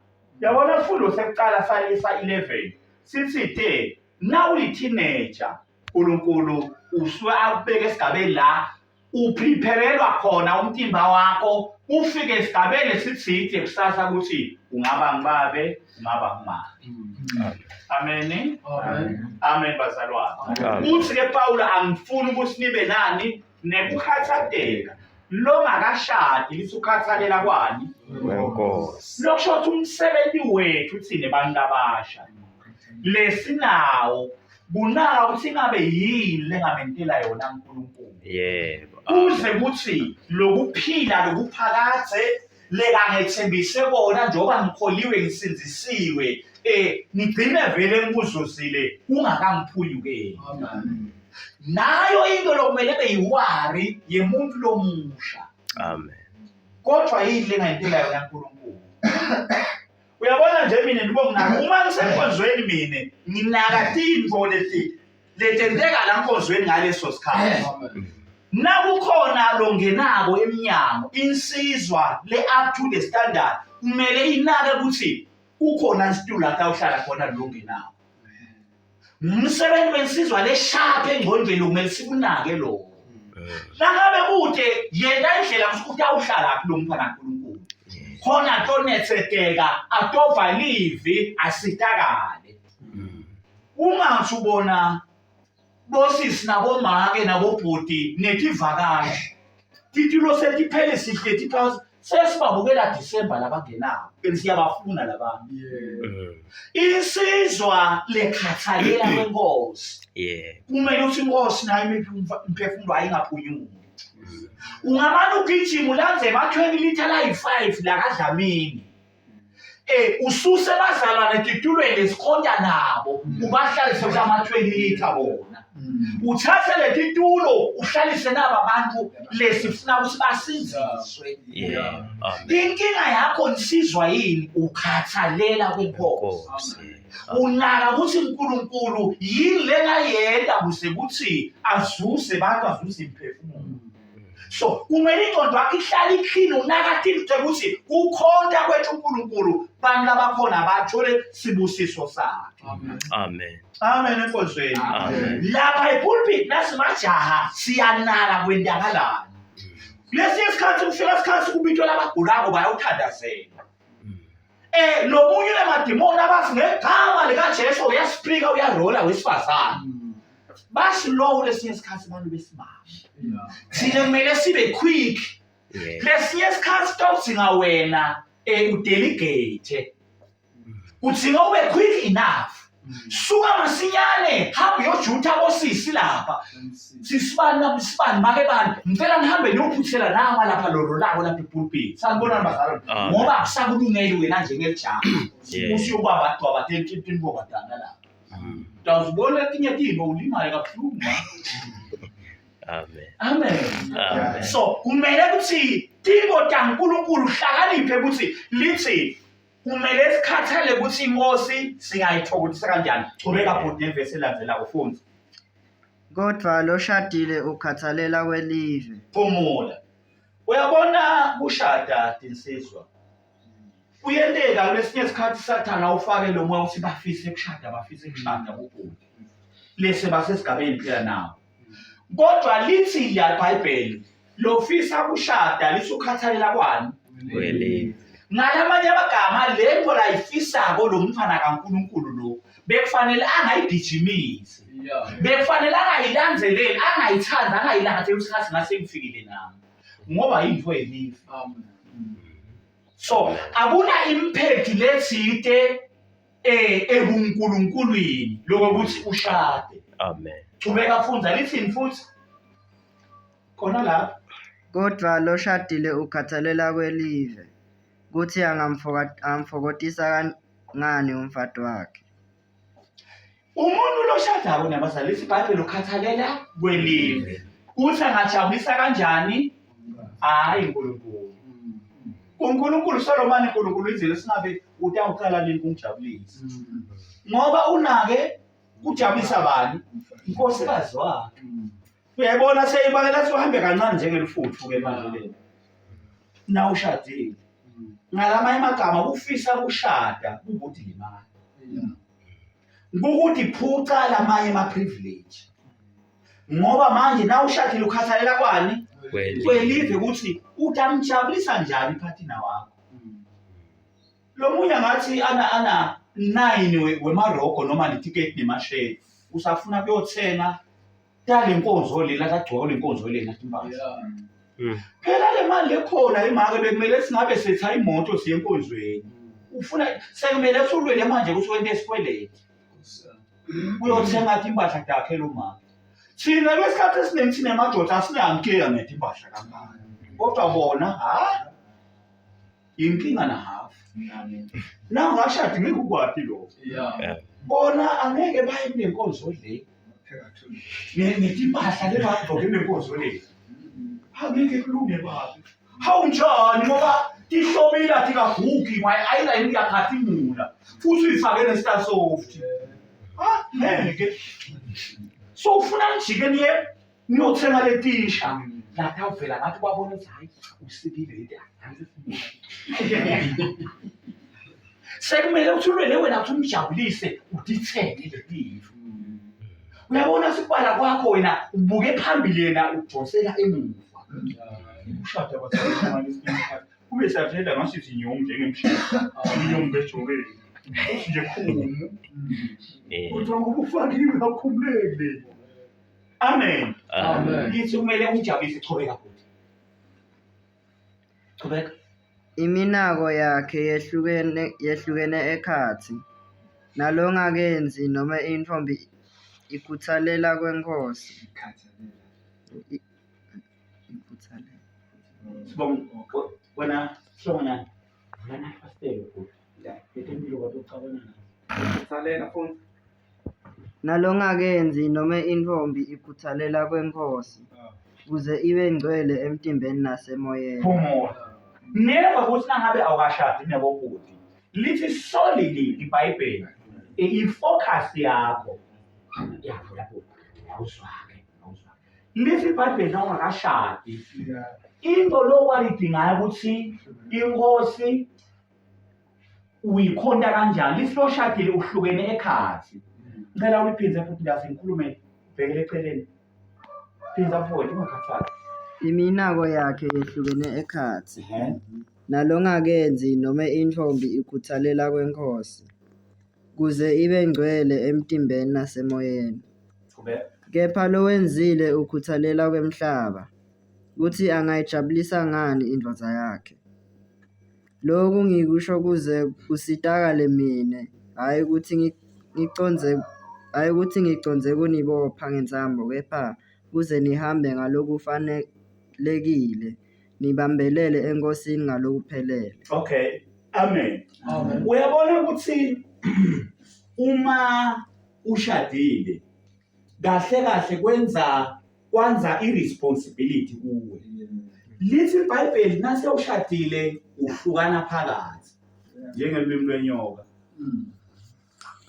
Yabona isifundo sekuqala salisa 11 sithi te nawuyi-teenager uNkulunkulu usuke akubeke esigabeni la uprepherelwa khona umtimba wakho ufike esigabeni esithide kusasa ukuthi ungaba ngibabe ungaba ngumama amen Amen. amen bazalwane Amen. uthi ke Paul angifuni ukuthi nibe nani nekukhathateka longakashadi lithi ukhathalela kwani Wenkosi. lokusho ukuthi umsebenzi wethu thina bantu abasha lesinawo kunaka ukuthi ingabe yini lengamentela yona uNkulunkulu Yebo. kuze kuthi lokuphila lokuphakathe lekangethembise kona njengoba ngikholiwe ngisindzisiwe eh ngigcine vele ngikuzuzile kungakangiphunyukeli Amen. nayo into lokumele beyiwari yemuntu lomusha Amen. kodwa yini lengayintela yona uNkulunkulu uyabona nje mina ndibo nginaka uma ngisenkonzweni mina nginaka tintfo leti letenteka la nkonzweni ngaleso sikhathi Amen. nakukhona longenako emnyango insizwa le up to the standard kumele inake ukuthi ukhona isitulo la awuhlala khona longenako umsebenzi wensizwa leshapha engqondweni kumele sikunake lokho nangabe kude yena indlela ukuthi awuhlala phi lo mntwana kaNkulunkulu khona tonetseteka atova livi asitakale ungathi ubona bosisi nabomake nabobhuti netivakashi titulo setiphele sihleti phansi sesibabukela December labangenawo and siyabafuna labantu Yeah. Insizwa lekhathalela kwenkosi Yeah. kumele ukuthi inkosi nayo imiphefumulo ayingaphunyuki ungamane ugijima ulandze ema-20 litha layi-5 lakadlamini. Eh ususe bazalwane titulweni lesikhonta nabo ubahlalise kulama 20 liter bona. Uthathe letitulo uhlalise naba bantu lesifuna ukuthi basinziswe. Yeah. Amen. Inkinga yakho nisizwa yini ukhathalela kwenkosi. Nkosi. Unaka ukuthi uNkulunkulu yini lengayenta kuze ukuthi azuse bantu azuse imiphefumulo. So kumele ingqondo yakho ihlale iklini unaka tinto ukuthi kukhonta kwethu uNkulunkulu bantu labakhona bathole sibusiso sakhe. Amen. Amen enkonzweni. Amen. Lapha epulpit nasimajaha siyanaka kwendakalani. Kulesinye isikhathi kufika isikhathi kubitwa labagulako bayothandazela. Eh lo munye unemadimoni abathi ngegama likaJesu uyaspika uyarola wesifazane. Basilow lesinye isikhathi abantu besimame. Thina kumele sibe quick. Yeah. Lesinye isikhathi tawudzinga wena eh udelegate. Udzinga ube quick enough. Suka masinyane hamba uyojutha kosisi lapha. Sisibani nabisibani make bani ngicela nihambe niyophuthela nama lapha lolo lako lapha epulpit. Sanibonani bazalwane. Amen. Ngoba akusakulungeli wena njengelijaha. Yeah. Usuyobamba dwaba tintombazana lapha. Utawuzibona etinye tintfo ulimale kabuhlungu. ma. Amen. Amen. Amen. So kumele ukuthi tintfo taNkulunkulu hlakaniphe ukuthi lithi kumele sikhathale ukuthi inkosi singayithokozisa kanjani. Chubeka bhuti nevesi elandzelako fundza. Kodvwa loshadile ukhatsalela kwelive. Phumula. Uyabona kushada tinsizwa. Kuyenteka kulesinye isikhathi sathana ufake lo moya ukuthi bafise kushada bafise kushada bobhuti. Lese basesigabeni phela nawo. Kodwa lithi iBhayibheli lofisa kushada lisukhathalela kwani? Kwelive. Ngalamanye amagama lento layifisako lo mntwana kaNkulunkulu lo bekufanele angayigijimisi. Bekufanele angayilandzeleli, angayithandi, angayilangazeleli ukuthi ngathi ngase ngifikile nami. Ngoba yinto yelive. So akuna impact lethite eh ebuNkulunkulwini lokuthi ushade. Amen. Chubeka fundza lithini futhi? Khona lapha. Kodvwa loshadile ukhatsalela kwelive, kutsi angamfokotisa ngani umfati wakhe. Umuntu loshadako nabazali lithi iBhayibheli ukhathalela kwelive. Kuthi angajabulisa kanjani? Hayi uNkulunkulu. uNkulunkulu Solomani uNkulunkulu indlela singabe utawuqala nini kungijabulisa. Ngoba unake kujabulisa bani? Inkosikazi wakhe. Uyayibona seyibangela sihambe kancane njengelifuthu ke manje lena. Na ushadile. Ngalamanye amagama kufisa kushada kukuthi limali. Kukuthi phuca lamanye ama privilege. Ngoba manje na ushadile ukhathalela kwani? Kwelive ukuthi utamjabulisa njani iphathina wakho. Lo munye ngathi ana ana 9 wemarogo noma netiketi nemashade usafuna kuyothenga tale nkonzo lena kagcwele le nkonzo lena timpahla. Phela le mali lekhona imake bekumele singabe sitha imoto siye enkonzweni. Ufuna sekumele sulwele manje ukuthi wente isikweleti. Uyothenga timpahla takhe lo mama. Thina kwesikhathi esiningi thina madoda asinankinga ngetimpahla kangaka. Kodwa bona ha inkinga na half. Na ungashadi ngeke ukwati lokho. Bona angeke baye kule nkonzo le. Ngetimpahla le bagqoke kule nkonzo le. Angeke kulunge babi. Hawu njani ngoba tihlobile atikagugi ayilayini kuyakhathimula futhi uyifake ne-star soft. Ah ngeke. So ufuna nijike niye niyothenga letisha lapha uvela ngathi kwabona ukuthi hayi usikile leti sekumele ukuthi ulwele wena ukuthi umjabulise udithenge letifu uyabona sikubala kwakho wena ubuke phambili yena udonsela emuva ushada kube siyavela ngasithi inyongo njengemshini inyongo bejokeni uthi nje khumu kodwa ngoba ufakiwe akukhumuleki le amen Amen. lithi kumele umjabulise chubeka futhi chubeka Iminako yakhe yehlukene yehlukene ekhatsi, nalongakendzi nome intfombi ikhutsalela kwenkhosi. Ikhutsalela. Sibonga wena hlongonyana vula nafasitelo bhuti. Letempilo kwatokucabana nazo. Khuthalela fundi. Nalongakendzi nome intfombi ikhuthalela kweNkhosi, kuze ibe ngcwele emtimbeni nasemoyeni. Phumula. Neva ukuthi nangabe awukashadi nebobhuti. Lithi solely iBhayibheli i-focus yakho. Yavula bhuti. Awuzwake, awuzwake. Lithi iBhayibheli nawungakashadi into lo walidingayo ukuthi inkosi uyikhonta kanjani lithi loshadile uhlukene ekhathi ngicela uliphindze futhi ndazi ngikhulume bhekele eceleni phinza mfowethu ungakhathali Iminako yakhe yehlukene ekhatsi. Nalongakenzi nome intfombi ikhuthalela kweNkhosi, kuze ibe ngcwele emtimbeni nasemoyeni. Qhubeka. Kepha lowenzile ukhuthalela kwemhlaba, kutsi angayijabulisa ngani indvodza yakhe. Loku ngikusho kuze kusitakale mine, hhayi kutsi ngicondze hhayi kutsi ngicondze kunibopha ngentsambo kepha kuze nihambe ngalokufanelekile, nibambelele eNkhosini ngalokuphelele. Okay. Amen. Amen. Uyabona ukuthi uma ushadile kahle kahle kwenza kwanza i-responsibility kuwe lithi ibhayibheli nase ushadile uhlukana phakathi njengelwimi lwenyoka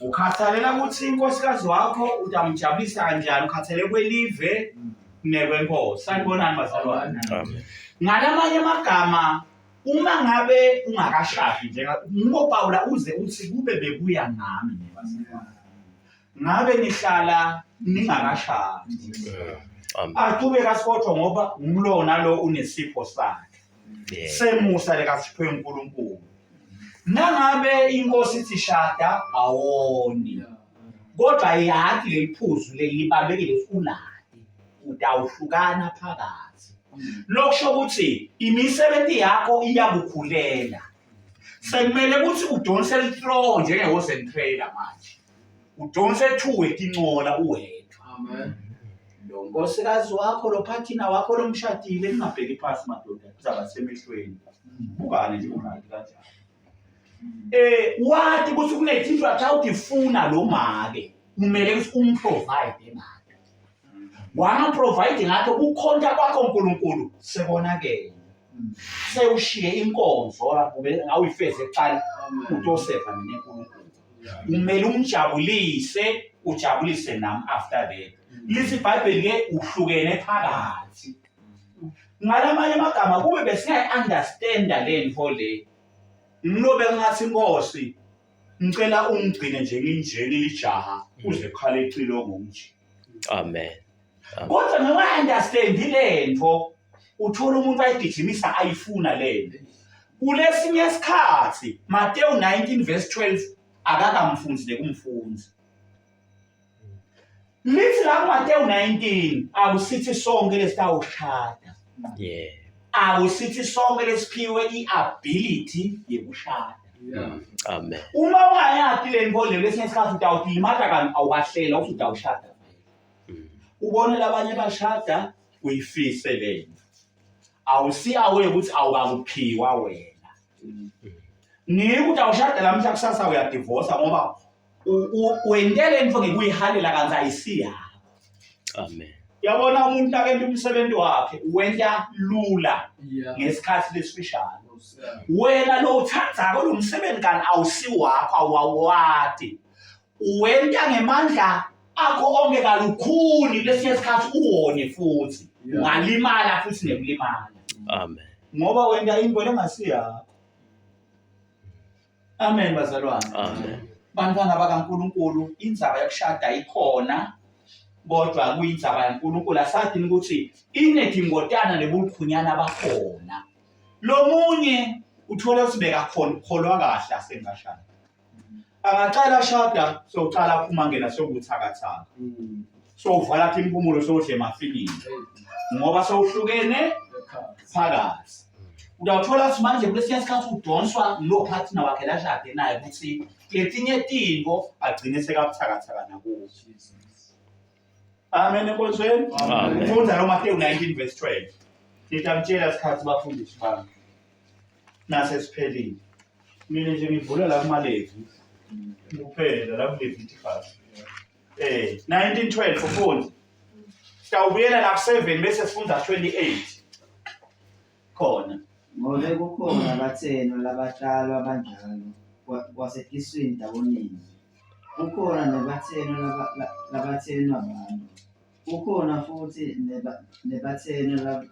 ukhathalela ukuthi inkosikazi wakho utamjabulisa kanjani ukhathele kwelive nekwenkosi sanibonani bazalwane ngalamanye amagama uma ngabe ungakashadi njenga ngoPawula uze uthi kube bekuya ngami nebazalwane ngabe nihlala ningakashadi Amen. aqhubeka sikodwa ngoba ngulona lo unesipho sakhe semusa lekasiphiwe uNkulunkulu nangabe inkosi ithi shada awoni kodwa yati leliphuzu leli libalulekile ulati utawuhlukana phakathi lokusho ukuthi imisebenzi yakho iyakukhulela sekumele ukuthi udonse lithrow njenge-horse and trailer manje udonse thuwe tincola uwedwa Amen. lo nkosikazi wakho lo phathina wakho lomshadile ningabheki phasi madoda kuzaba semehlweni bukane nje ungathi kanjani eh wathi ukuthi kunethinto athi awudifuna lo make kumele ukuthi umprovide ngato wangaprovide ngato kukhonta kwakho uNkulunkulu sekonakele sewushiye inkonzo kube awuyifeze kuqala utoseva mina uNkulunkulu kumele umjabulise ujabulise nami after that lithi iBhayibheli ke uhlukene phakathi ngalamanye amagama kube besingayi-understanda le nto le ngilobe ngathi inkosi ngicela ungigcine nje nginje ngilijaha kuze kukhale icilongo nje Amen. kodwa noma-understandi le nto uthola umuntu ayigijimisa ayifuna le nto kulesinye isikhathi Mateyu 19 verse 12 akakamfunzi nekumfunzi lithi la kuMateyu 19 akusithi sonke lesitawushada Yeah. akusithi sonke lesiphiwe i-ability yekushada Yeah. Amen. uma ungayati le nto le kwesinye isikhathi utawulimata kanti awukahlela ukuthi utawushada ubone labanye bashada uyifise le nto awusi aware ukuthi awukakuphiwa wena ngike ukuthi awushada lamhla kusasa uyadivosa ngoba wentele into ngekuyihalela kanti ayisiyakho Amen. Yabona umuntu akenta umsebenzi wakhe wenta lula Yeah. ngesikhathi lesifishane. Wena lo uthandzako lo msebenzi kanti awusiwakho awawati. Uwenta ngemandla akho onke kalukhuni kulesinye isikhathi uwone futhi. Yeah. Ungalimala futhi nekulimala. Amen. Ngoba wenta into lengasiyakho. Amen bazalwane. Amen. Bantwana bakaNkuluNkulu indzaba yokushada ikhona kodwa kuyindzaba yaNkuluNkulu asathi ukuthi inedingotana nebukhunyana bakhona. Lomunye uthole ukuthi bekakhona ukholwa kahle asengashada. Angaqala ashada sowuqala aphuma ngena sewubuthakathaka. Sowuvala athi impumulo sowudle emafinini ngoba sowuhlukene phakathi. Uyawuthola ukuthi manje kulesinye isikhathi udonswa ngulo partner wakhe lashade naye ukuthi letinye tintfo agcine sekabuthakathaka nakuwo. Amen enkonzweni. Amen. Funda lo Mateyu 19 verse 12. Ngitamtshela isikhathi bafundisi bami. Nase siphelile. Mina nje ngivula la kumaLevi kuphela la kuLeviticus. 1912 ufundi. Sitawubuyela la ku-7 bese sifunda 28. Khona. Ngobe kukhona abathenwa labatalwa banjalo kwasetiswini tabonina. Kukhona nebathenwa labathenwa bantfu. Kukhona futhi nebathenwa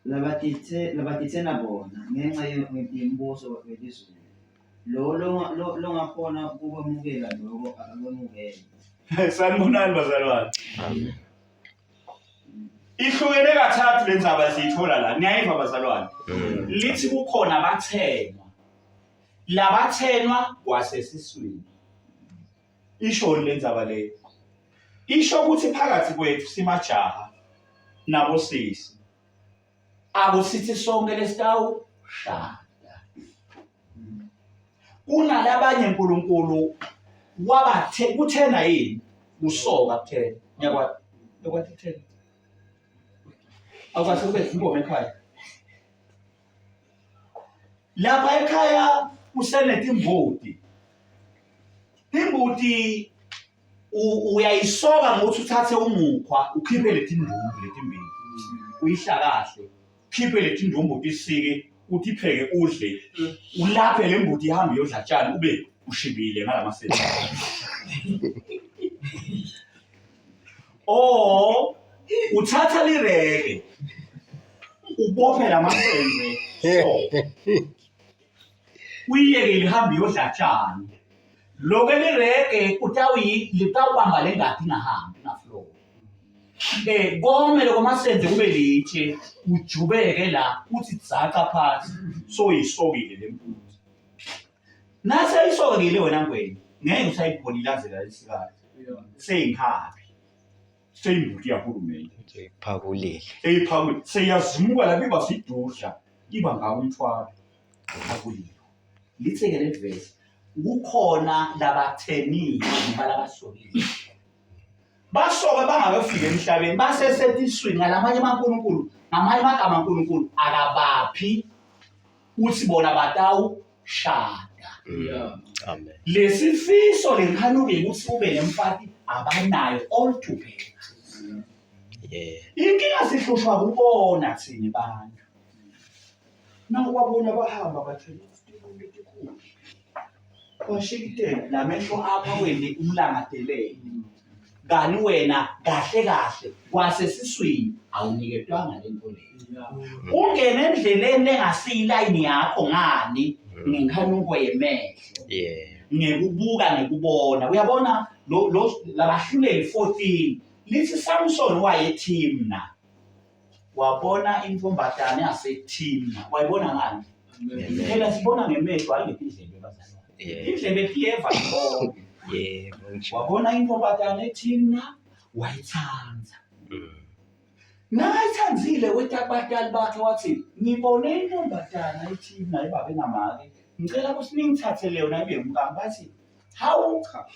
labatitsena bona ngenca yembuso welizulu. Lowo longakhona kukwemukela loko akakwemukele. Sanibonani bazalwane. Amen. Ihlukene kathathu le ndzaba siyithola la. Niyayiva bazalwane? Lithi kukhona abathenwa. Labathenwa kwasesiswini. Ishoni le ndzaba le? Isho ukuthi phakathi kwethu simajaha nabosisi akusithi sonke lesitawushada. Kunalabanye uNkulunkulu wabathe kuthena yini? Kusoka kuthena. Ngiyakwati. Ngiyakwati kuthena. Awukase kube ingoma ekhaya. Lapha ekhaya kusenetimbuti. Timbuti uyayisoka ngokuthi uthathe umukhwa ukhiphe letindumbu letimbili. Uyihlakahle. Khiphe letindumbu utisike utipheke udle. Ulaphe le mbuti ihambe iyodla tshani ube ushibile ngalamasebe. Or uthatha lireke ubophe lamasenze so uyiyeke lihambe iyodla tshani. Lokho elireke utawuyi litawubamba le ngadi ingahambi ingaflow. Kome lokho masenze kube litshe ujubeke la uthi dzaca phansi soyisokile le mbuti. Nase isokile wena ngweni ngeke usayibona ilandzela lesikazi. Seyinkhabi. Seyimbuti yahulumende. Seyiphakulile. Seyiphakulile. Seyazimuka lapho iba sidudla iba ngawo umthwalo. Phakulile. Lithi-ke leli vesi kukhona labathenile noma labasokile. Basoke bangakafiki emhlabeni basesetiswini ngalamanye amankulunkulu ngamanye amagama ankulunkulu akabaphi uthi bona batawushada. Amen. Lesifiso lenkhanuko ukuthi ube nemfati abanayo all together. Yeah. Inkinga sihlushwa kubona thina bantu. Nawubabona bahamba bathwele izitulo letikhulu. Bashikitela lamehlo apha wena umlangadelele. Kani wena kahle kahle kwasesiswini awuniketwanga le nto leyo. Ungene endleleni engasiyilayini yakho ngani ngenkhanuko yemehlo. Yeah. Ngekubuka ngekubona. Uyabona lo lo labahluleli 14 lithi Samson wayeThimna. Wabona intombazane yaseThimna. Wayibona ngani? Phela sibona ngemehlo hayi ngetindlebe bazalwane. Indlebe tiyeva ibone. Yebo. Wabona intombazane eThimna wayithanda. Nakayithandile weta kubatali bakhe wathi ngibone intombazana eThimna ebabe namake. Ngicela ukuthi ningithathele yona ibe umkami. Bathi hawu cha.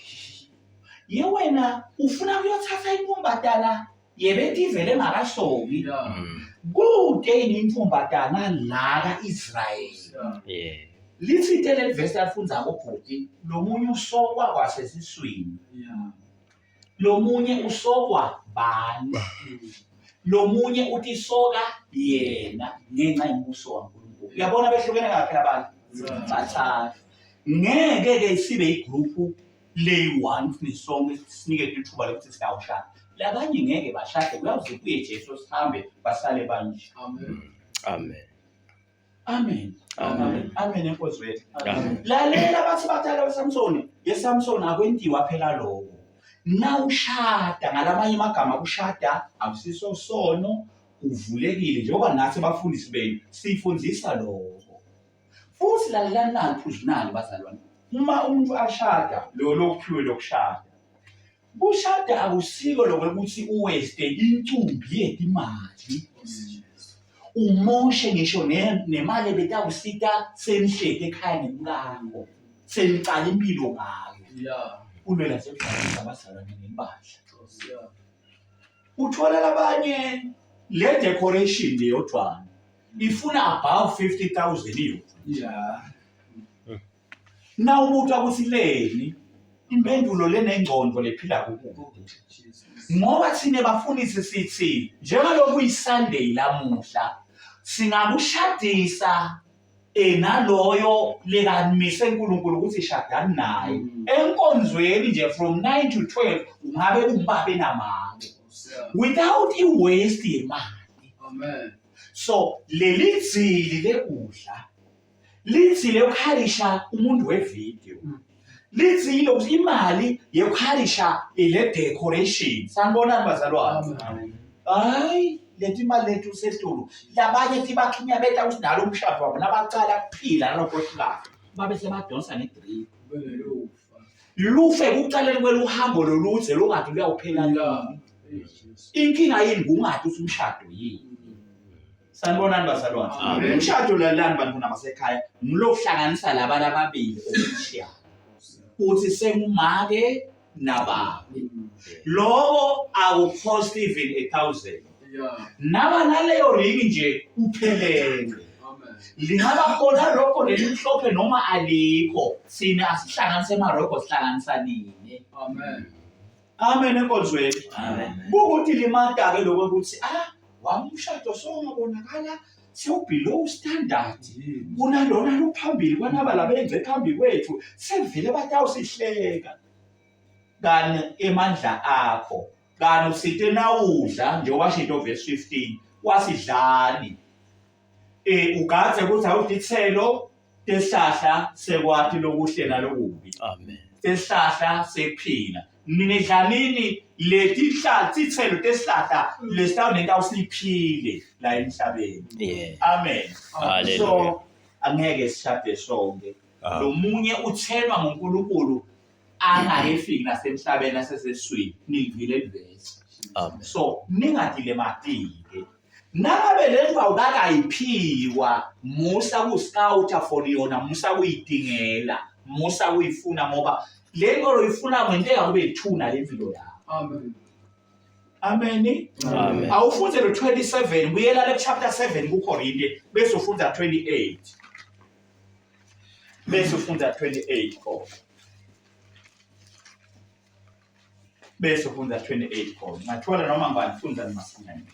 Ye wena ufuna kuyothatha intombazana yebetive lengakasoki kude yini intombazana la ka-Israyeli. Yeah. Lithi ke leli vesi alifundzako bhuti lomunye usokwa kwasesiswini. Lomunye usokwa bani? Lomunye utisoka yena ngenxa yombuso waNkulunkulu. Uyabona behlukene ngaphi labantu? Bathathu. Ngeke ke sibe igruphu leyi-one sinisonke siniketwe ithuba lokuthi siyawushada. Labanye ngeke bashade kuyawuze kuye Jesu sihambe basale banje. Amen. Amen. Amen. Amen enkonzweni. Amen. Lalela bathi bathala beSamsoni, yeSamsoni akwentiwa phela lokho. Nawushada ngalamanye amagama kushada akusiso sono uvulekile njengoba nathi abafundisi benu sifundisa lokho. Futhi lalelani nali phuzu nali bazalwane. Uma umuntu ashada lo lokuphiwe lokushada. Kushada akusiko lokuthi uwaste incumbi yetimali. Umoshe ngisho nemali ebetawusita senihleti ekhaya nemkakho. Senicala impilo ngayo. Yeah. Ulwela nje ukujabulisa abazalwane nembandla. Yeah. Uthola labanye le decoration leyodwana. Ifuna above 50000 iyo. Yeah. Nawubuta ukuthi leni impendulo lenengcondo lephila kukude. Ngoba thina bafundisi sithi njengalokhu iSunday lamuhla singakushadisa enaloyo lekamise uNkulunkulu ukuthi shadani naye enkonzweni nje from 9 to 12 ungabe ungibabe namake without i-waste yemali. Amen. So leli dzili lekudla lithi lekuharisha umuntu wevideo lithi lokuthi imali yekuharisha ile decoration sanibonani bazalwane hayi leti imali lethu sehlulu labanye tibakhinyabeta ukuthi nalo umshado wabo nabacala kuphila nalokho hlulaka babe sebadonsa ngedrip lufe kucaleni kweluhambo loludze lungade luyawuphela nini inkinga yini kungade ukuthi umshado yini Sanibonani bazalwane. Amen. Umshado lalani bantwana basekhaya ngilokuhlanganisa laba lababili official. Uthi sengumake nababa. Lowo akucost even 1000. Yeah. Naba naleyo ring nje uphelele. Amen. Lingaba khona lokho lelimhlophe noma alikho. Sina asihlanganise emaroko sihlanganisa nini. Amen. Amen enkonzweni. Amen. Kukuthi limata-ke lokho ukuthi ah wami umshado songabonakala sewu-below standard kunalona luphambili kwanaba labenze phambi kwethu sevele batawusihleka kani emandla akho kani usite nawudla njengoba shito verse 15 wasidlani eh ugadze ukuthi awudithelo tesihlahla sekwati lokuhle nalokubi Amen. tesihlahla sekuphila nina dlanini leti tithelo tesihlahla lesitawunenta usiphile la emhlabeni Yeah. amen Hallelujah. so angeke sishade sonke Ah. lo munye uthenwa nguNkulunkulu angakefiki nasemhlabeni aseseswini nivile livesi Amen. so ningadilematike Nangabe le ndlu awukakayiphiwa musa kuscouta for yona musa kuyidingela musa kuyifuna ngoba le nto oyifuna kwenteka kube ithuna le mpilo yakho. Amen. Amen. Amen. Awufunde lo 27 buyela le chapter 7 kuKorinte bese ufunda 28. Bese ufunda 28 khona. Bese ufunda 28 khona. Ngathola noma ngibani funda masinyane.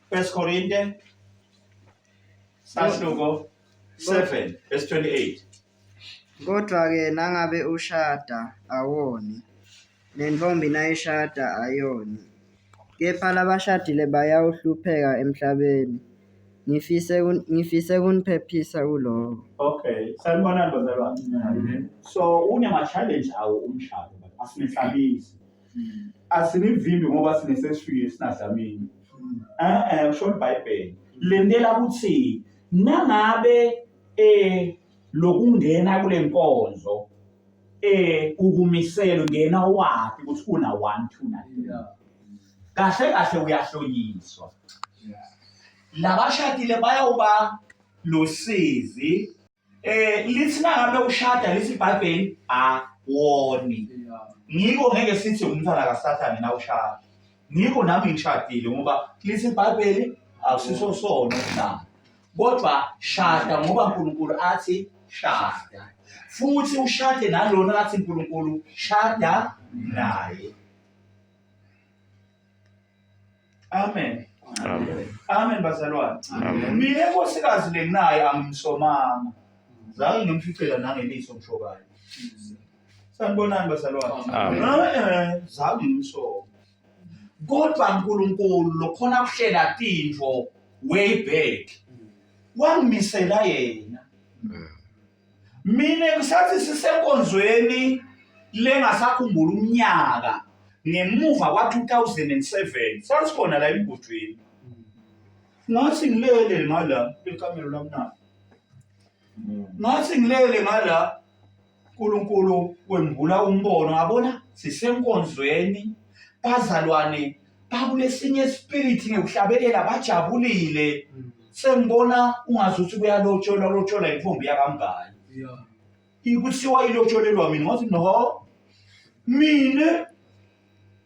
First Korinte sahluko 7 verse 28. Kodwa-ke nangabe ushada, awoni, nentfombi nayishada, ayoni. Kepha labashadile bayawuhlupheka emhlabeni. Ngifise ngifise kuniphephisa kuloko. Okay, sanibonani bazalwane. So unema challenge awo umshado but asinesabisi. Asinivimbi ngoba sinesesifike sinadlamini. Eh eh kusho iBhayibheli. Lentela ukuthi nangabe eh lokungena kule nkonzo eh ukumisela ungena wapi ukuthi una 1 2 na 3. Kahle kahle uyahlonyiswa. Labashadile bayawuba losizi eh lithi nangabe ushada lithi iBhayibheli awoni. Ngiko ngeke sithi umntwana kaSathane na ushada. Ngiko nami ngishadile ngoba lithi iBhayibheli akusiso sono na. Kodwa shada ngoba uNkulunkulu athi shada. Futhi ushade nalona athi uNkulunkulu shada naye. Amen. Amen. Amen bazalwane. Amen. Mina inkosikazi lenginayo angimsomanga. Zange ngimficela nangeliso ngisho kanye. Sanibonani bazalwane. Amen. Eh, zange ngimsoma. Kodwa uNkulunkulu lokhona kuhlela tintfo way back. Wangimisela yena. Mina kusathi sisenkonzweni lengasakhumbula umnyaka ngemuva kwa-2007 sasikhona la emgudwini ngathi ngilele ngala likamelo lamnandi ngathi ngilele ngala uNkulunkulu wembula umbono ngabona sisenkonzweni bazalwane bakulesinye spirit ngekuhlabelela bajabulile sengibona ungazuthi kuyalotsholwa lotsholwa intombi yakamngani ikuthiwa ilotsholelwa mina ngathi no mina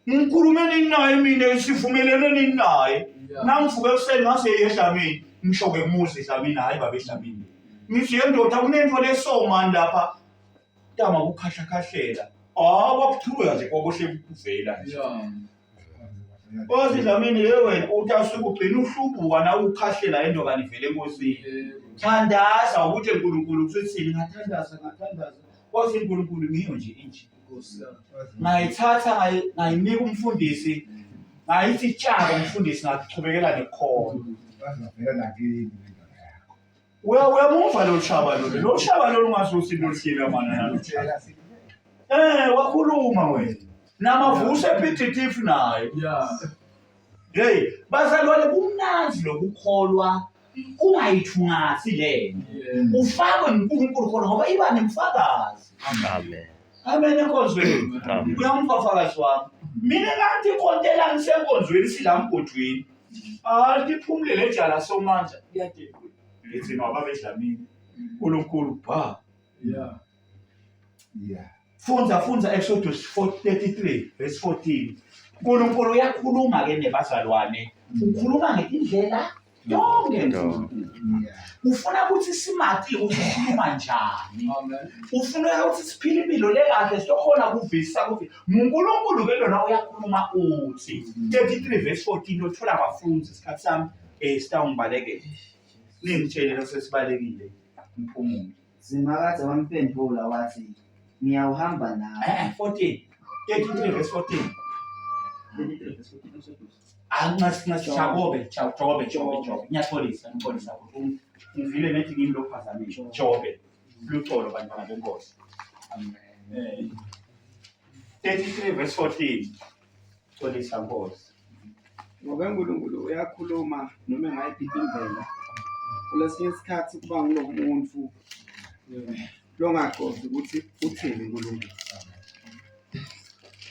ngikhulume nini naye mina sivumelene nini naye. Nangivuka ekuseni ngase yedlamini ngisho-ke muzi dlamini hhayi baba edlamini ngithi ye ndoda kunento lesomani lapha tama kukhahlakhahlela ah kwakuthuluka nje kwakuhle kuvela nje Nkosi Dlamini ye wena uthi asuke ugcina uhlubuka nawe ukhahlela into kanti ivele enkosini. Thandaza ukuthi uNkulunkulu kuthini ngathandaza ngathandaza. Nkosi uNkulunkulu ngiyo nje inje. Ngayithatha ngayinika umfundisi ngayithi tshaka umfundisi ngachubekela nekhono. Bazavela nakimi nendaba yakho. Uyamuva lo shaba lolu. Lo shaba lolu ngazuthi luhlile mana nalo. Eh wakhuluma wena. Namavuse PTT naye. Yeah. Hey, bazalwane kumnandzi lokukholwa ungayithungathi lento. Ufakwe nguNkulunkulu khona ngoba iba nemfakazi. Amen. Amen enkonzweni. Amen. Uyamfafakazi wami. Mina ngathi khontela ngisenkonzweni sila mgodweni. Ah, liphumule lejala somandla. Liyadela. Lithi nobaba edlamini. uNkulunkulu ba. Yeah. Yeah. Fundza fundza Exodus 4:33 verse 14. uNkulunkulu uyakhuluma ke nebazalwane. Ukhuluma ngetindlela yonke uNkulunkulu. Yeah. Ufuna ukuthi simati ukuthi ukhuluma njani. Amen. Ufuna ukuthi siphile impilo lekahle sizokhona kuvisa ukuthi nguNkulunkulu ke lona uyakhuluma uthi 33 verse 14 uthola abafundi isikhathi sami eh sitawungibalekela. Ningitshele lo sesibalekile ngiphumule. Simakadze wamphendvula watsi, Ngiyawuhamba nawe. Eh 14 33 verse 14. 33 verse 14 Exodus. Anqasi nqasi Jakobe Jobe Jobe Jobe ngiyaxolisa ngixolisa ngivile nethi ngimi lokuphazamisa Jobe luxolo bantwana benkosi. Amen. Eh 33 verse 14 xolisa nkosi. Ngoba uNkulunkulu uyakhuluma noma engayiphi indlela. Kulesinye isikhathi kuba ngulo muntu longaqondi ukuthi uthini uNkulunkulu.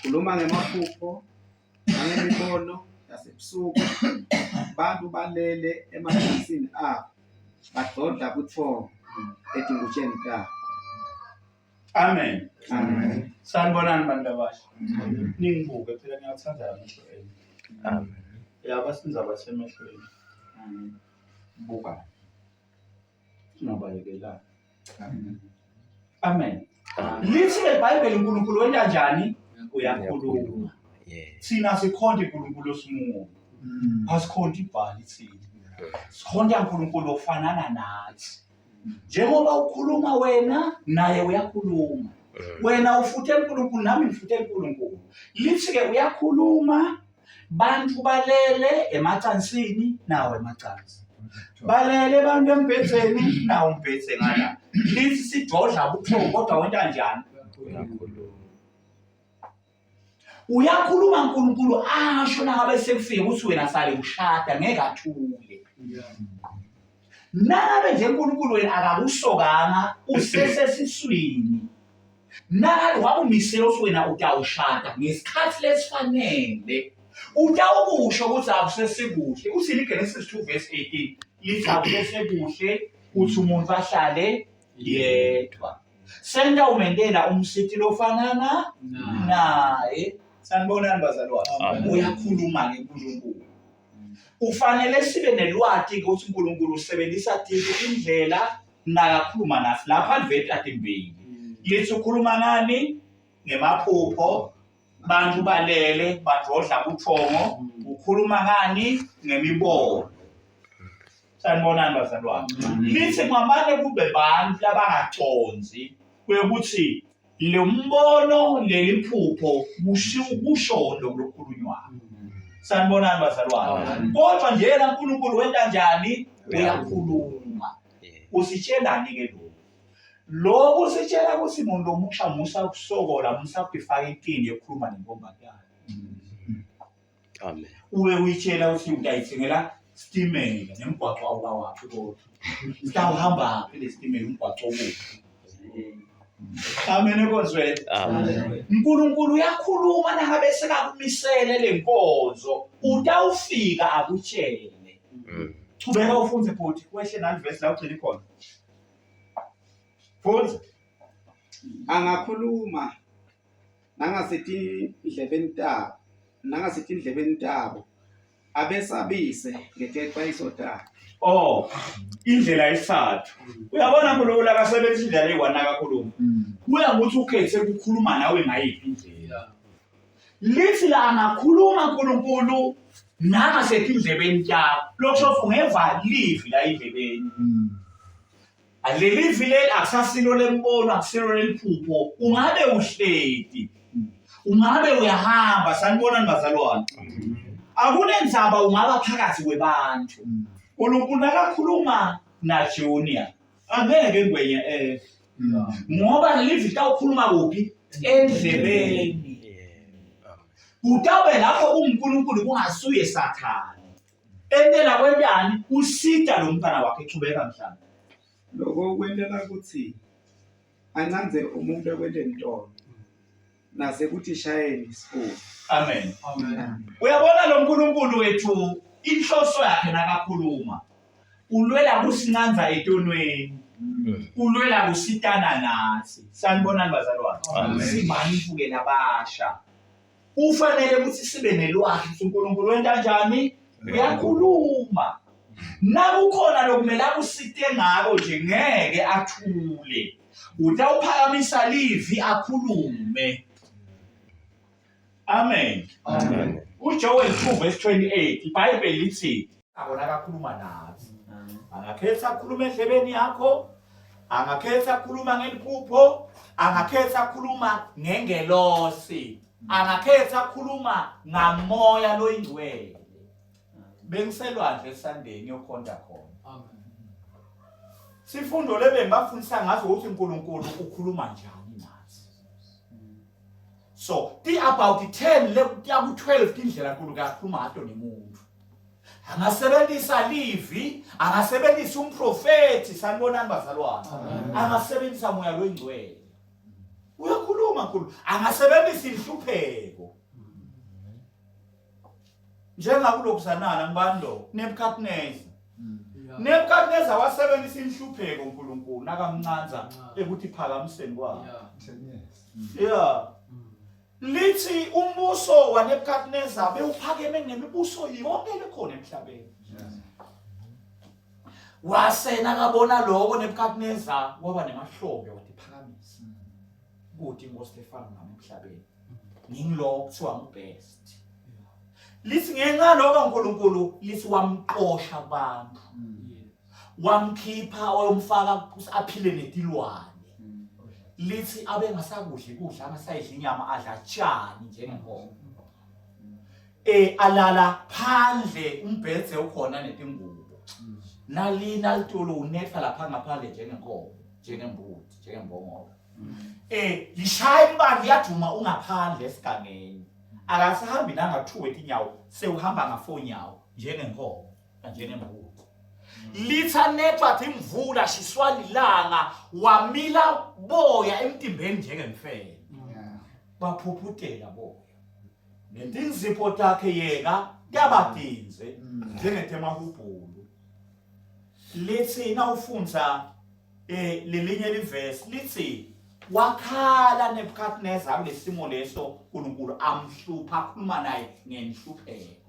Khuluma ngemaphupho nangemibono yasebusuku. Abantu balele emacansini abo badodla buthongo etingutsheni tabo. Amen. Amen. Sanibonani bantu abasha. Ningibuke phela ngiyathanda amehlo enu. Amen. Ya basinza basemehlweni. Buka. Singabalekelani. Amen. Amen. Amen. Lithi leBhayibheli uNkulunkulu wenta njani? Uyakhuluma. Yeah. Thina sikhonta uNkulunkulu osimunye. Asikhonti ibhali thina. Sikhonta uNkulunkulu ofanana nathi. Njengoba ukhuluma wena naye uyakhuluma. Wena ufuthe uNkulunkulu nami ngifuthe uNkulunkulu. Lithi ke uyakhuluma bantu balele emacansini nawo emacansi. Balele abantu embhedzeni nawo umbhedze ngala. Lithi sidodla buthongo kodwa wenta njani? Uyakhuluma. Uyakhuluma uNkulunkulu asho nangabe sekufike ukuthi wena sale ushada ngeke athule. Nangabe nje uNkulunkulu wena akakusokanga usesesiswini. Nangabe wakumisela ukuthi wena utawushada ngesikhathi lesifanele. Utawukusho ukuthi akusesekuhle. Uthini iGenesis 2 verse 18? Lithi akusesekuhle ukuthi umuntu ahlale yedwa. Sentawumentela umsiti lofanana naye. Sanibonani bazalwane. Uyakhuluma ke uNkulunkulu. Ufanele sibe nelwati ukuthi uNkulunkulu usebenzisa tiphi indlela nakakhuluma nathi. Lapha liveta timbili. Lithi ukhuluma ngani? Ngemaphupho bantu balele badrodla buthongo ukhuluma ngani ngemibono sanibonani bazalwane lithi kwamane kube bantu labangaconzi kwekuthi lo mbono leli phupho kusho lokhu lokukhulunywayo sanibonani bazalwane kodwa nje yena uNkulunkulu wenta njani uyakhuluma usitshelani ke lokhu lokhu usitshela ukuthi umuntu omusha musa ukusokola musa ukufaka inkinga yokukhuluma nentombazane Amen. Ube uyitshela ukuthi utayithengela sitimela nemgwaqo awukawaphi kodwa. Sitawuhamba phi lesitimela umgwaqo ukuphi? Amen enkonzweni. Amen. uNkulunkulu uyakhuluma nangabe sekakumisele lenkonzo utawufika akutshele. Chubeka ufunde bhuti wehle nalivesi la ugcine khona. Fundza. Angakhuluma nangasetindlebeni tabo nangasetindlebeni tabo Abesabise ngetexwayiso takhe. Oh, indlela yesithathu. Uyabona uNkulunkulu akasebenzisa indlela eyi-one akakhuluma. Kuya ngokuthi ukhethe ukukhuluma nawe ngayiphi indlela. Lithi la angakhuluma uNkulunkulu nangasetindlebeni takho. Lokho kusho ungeva livi la endlebeni. Leli vi leli akusasilo lembono, akusilo leliphupho. Ungabe uhleti. Ungabe uyahamba, sanibonani bazalwane. Akunendzaba ungaba phakathi kwebantu. uNkulunkulu nakakhuluma na Junior angeke ngwenye eh ngoba leli vi litawukhuluma kuphi endlebeni. Kutawube lapho kunguNkulunkulu kungasuye Sathane. Entela kwentani usita lo mntwana wakhe chubeka mhlawumbe. Lokho kwentela ukuthi ancanze umuntu ekwenteni tono nasekuthishayeni isifuba. Amen. Amen. Uyabona lo nkulunkulu wethu inhloso yakhe nakakhuluma ulwela kusincanza etonweni ulwela kusitana nathi sanibonani bazalwane sibantu-ke labasha Kufanele ukuthi sibe nelwazi ukuthi uNkulunkulu wenta njani, uyakhuluma. Nakukhona lokumele akusite ngako nje ngeke athule. Utawuphakamisa livi akhulume. Amen. Amen. UJoel 2 verse 28 iBhayibheli lithi Akona akakhuluma nathi. Angakhetha ukukhuluma endlebeni yakho, angakhetha ukukhuluma ngeliphupho, angakhetha ukukhuluma ngengelosi, angakhetha ukukhuluma ngamoya loyingcwele. Bengiselwandle esandeni ngiyokhonta khona. Amen. Sifundo lebe ngibafundisa ngazo ukuthi uNkulunkulu ukhuluma njani nathi. So, ti about 10 le kuya ku 12 tindlela uNkulunkulu akhuluma ngato nemuntu. Angasebenzisa livi, angasebenzisa umprofethi, sanibonani bazalwane. Angasebenzisa moya loyingcwele. Uyakhuluma nkulu, angasebenzisa inhlupheko. Njengakulokuzanana ngibani lo? Nebuchadnezzar. Nebuchadnezzar wasebenzisa inhlupheko uNkulunkulu nakamncanza ekuthi phakamiseni kwakhe. Yeah. Lithi umbuso waNebukadnezar bewuphakeme nemibuso yonke lekhona emhlabeni. Wasena kabona lokho Nebukadnezar waba nemahlombe watiphakamisa. Kuthi inkosi lefana nami emhlabeni. Ngingilo kuthiwa ngubest. Lithi ngenxa lokho uNkulunkulu lithi wamqosha kubantu. Wamkhipha wayomfaka aphile netilwane. Lithi abengasakudli kudla angasayidli inyama adla tshani njengenkomo. Eh alala phandle umbhedze ukhona netingubo. Nalina litulo unetha lapha ngaphandle njengenkomo, njengembuti, njengembongolo. Eh lishaya imbali liyajuma ungaphandle esigangeni. Akasahambi nangathuwe tinyawo sewuhamba ngafonyawo njengenkomo. njengembuti litha nethwa imvula shiswa lilanga wamila boya emtimbeni njengemfene baphuphutela boya netinzipho takhe yena tabatinze njengetemahubhulu lithi nawufundza eh lelinye livesi lithi wakhala Nebuchadnezzar kulesimo leso uNkulunkulu amhlupha akhuluma naye ngenhlupheko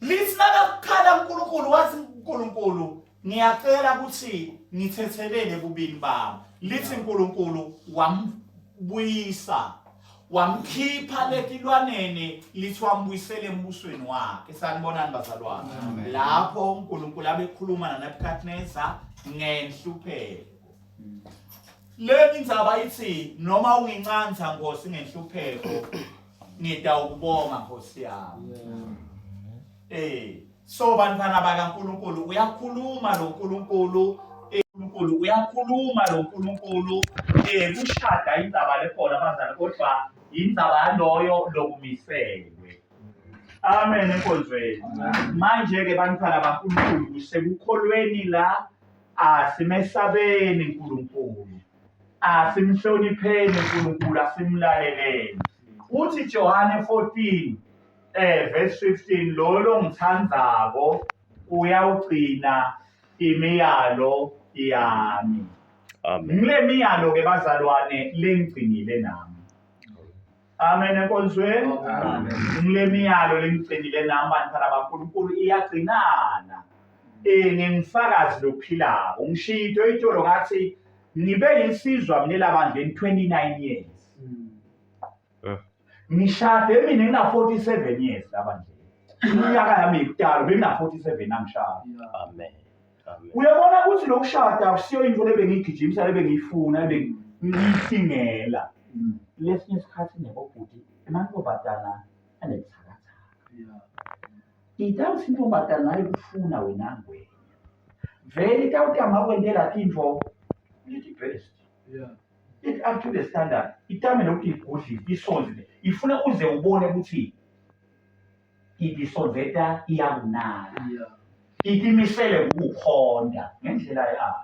Lithi nakakhala uNkulunkulu wathi uNkulunkulu ngiyacela ukuthi ngithethelele kubini bami. Lithi uNkulunkulu wambuyisa wamkhipha letilwaneni lithi wambuyisela embusweni wakhe. Sanibonani bazalwane. Lapho uNkulunkulu abekhuluma naNebuchadnezzar ngenhlupheko. Le indzaba ithi noma ungincanza Nkosi ngenhlupheko ngitawukubonga Nkosi yami. Eh so bantwana bakaNkulunkulu uyakhuluma lo Nkulunkulu uNkulunkulu uyakhuluma lo Nkulunkulu eh kushada indzaba lekhona bazali kodwa indzaba yaloyo lokumiselwe. Amen enkonzweni. Manje ke bantwana baNkulunkulu kusekukholweni la Asimesabeni uNkulunkulu. Asimhlonipheni uNkulunkulu, asimlaleleni. Uthi Johane 14 eh verse 15 lo longithandzako uyawugcina imiyalo yami. Amen. Ngile miyalo ke bazalwane lengigcinile nami. Amen enkonzweni. Amen. Ngile miyalo lengigcinile nami bantwana baNkulunkulu iyagcinana. Eh ngingufakazi lophilako. Ngishito itolo ngathi ngibe insizwa mina elabandleni 29 years. Ngishade mina ngina 47 years labandleni. Iminyaka yami yokudala bengina 47 angishada. Amen. Amen. Uyabona ukuthi lokushada akusiyo into lebengiyigijimisa lebengiyifuna lebengiyihingela. Lesinye isikhathi nebobhuti emantombazana anebuthakathaka. Itawuthi intombazana nayo kufuna wena ngwenya. Vele itawutama kwentela tintfo leti best. It up to the standard. Itame lokuthi igudlise isonze. Ifuna uze ubone ukuthi ibisonzeta iyakunaka. Itimisele ukukhonda ngendlela yayo.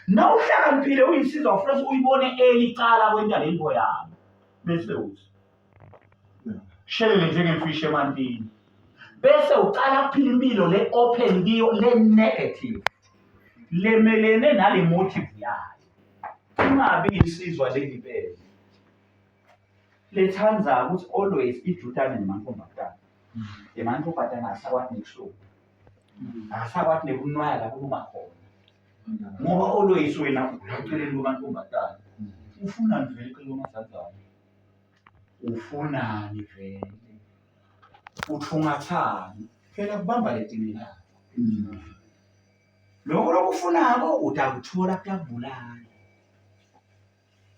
Nawuhlakaniphile uyinsizwa ufuna ukuthi uyibone elicala kwenta le nto yayo. Bese uthi shelele njengemfishi emantini. Bese uqala kuphila impilo le open kiyo le negative lemelene nale motive yayo. Ungabi insizwa lelibele. Lethanda ukuthi always ijutane nemantombazane. Emantombazane asakwati nekuhlupha. Asakwati nekunwaya la kuluma khona. Ngoba always wena uceleni kumantombazane. Ufunani vele eceleni kwamazanzane? Ufunani vele? Uthungathani? Phela kubamba letingelako. Lokho lokufunako utakuthola kuyakubulala.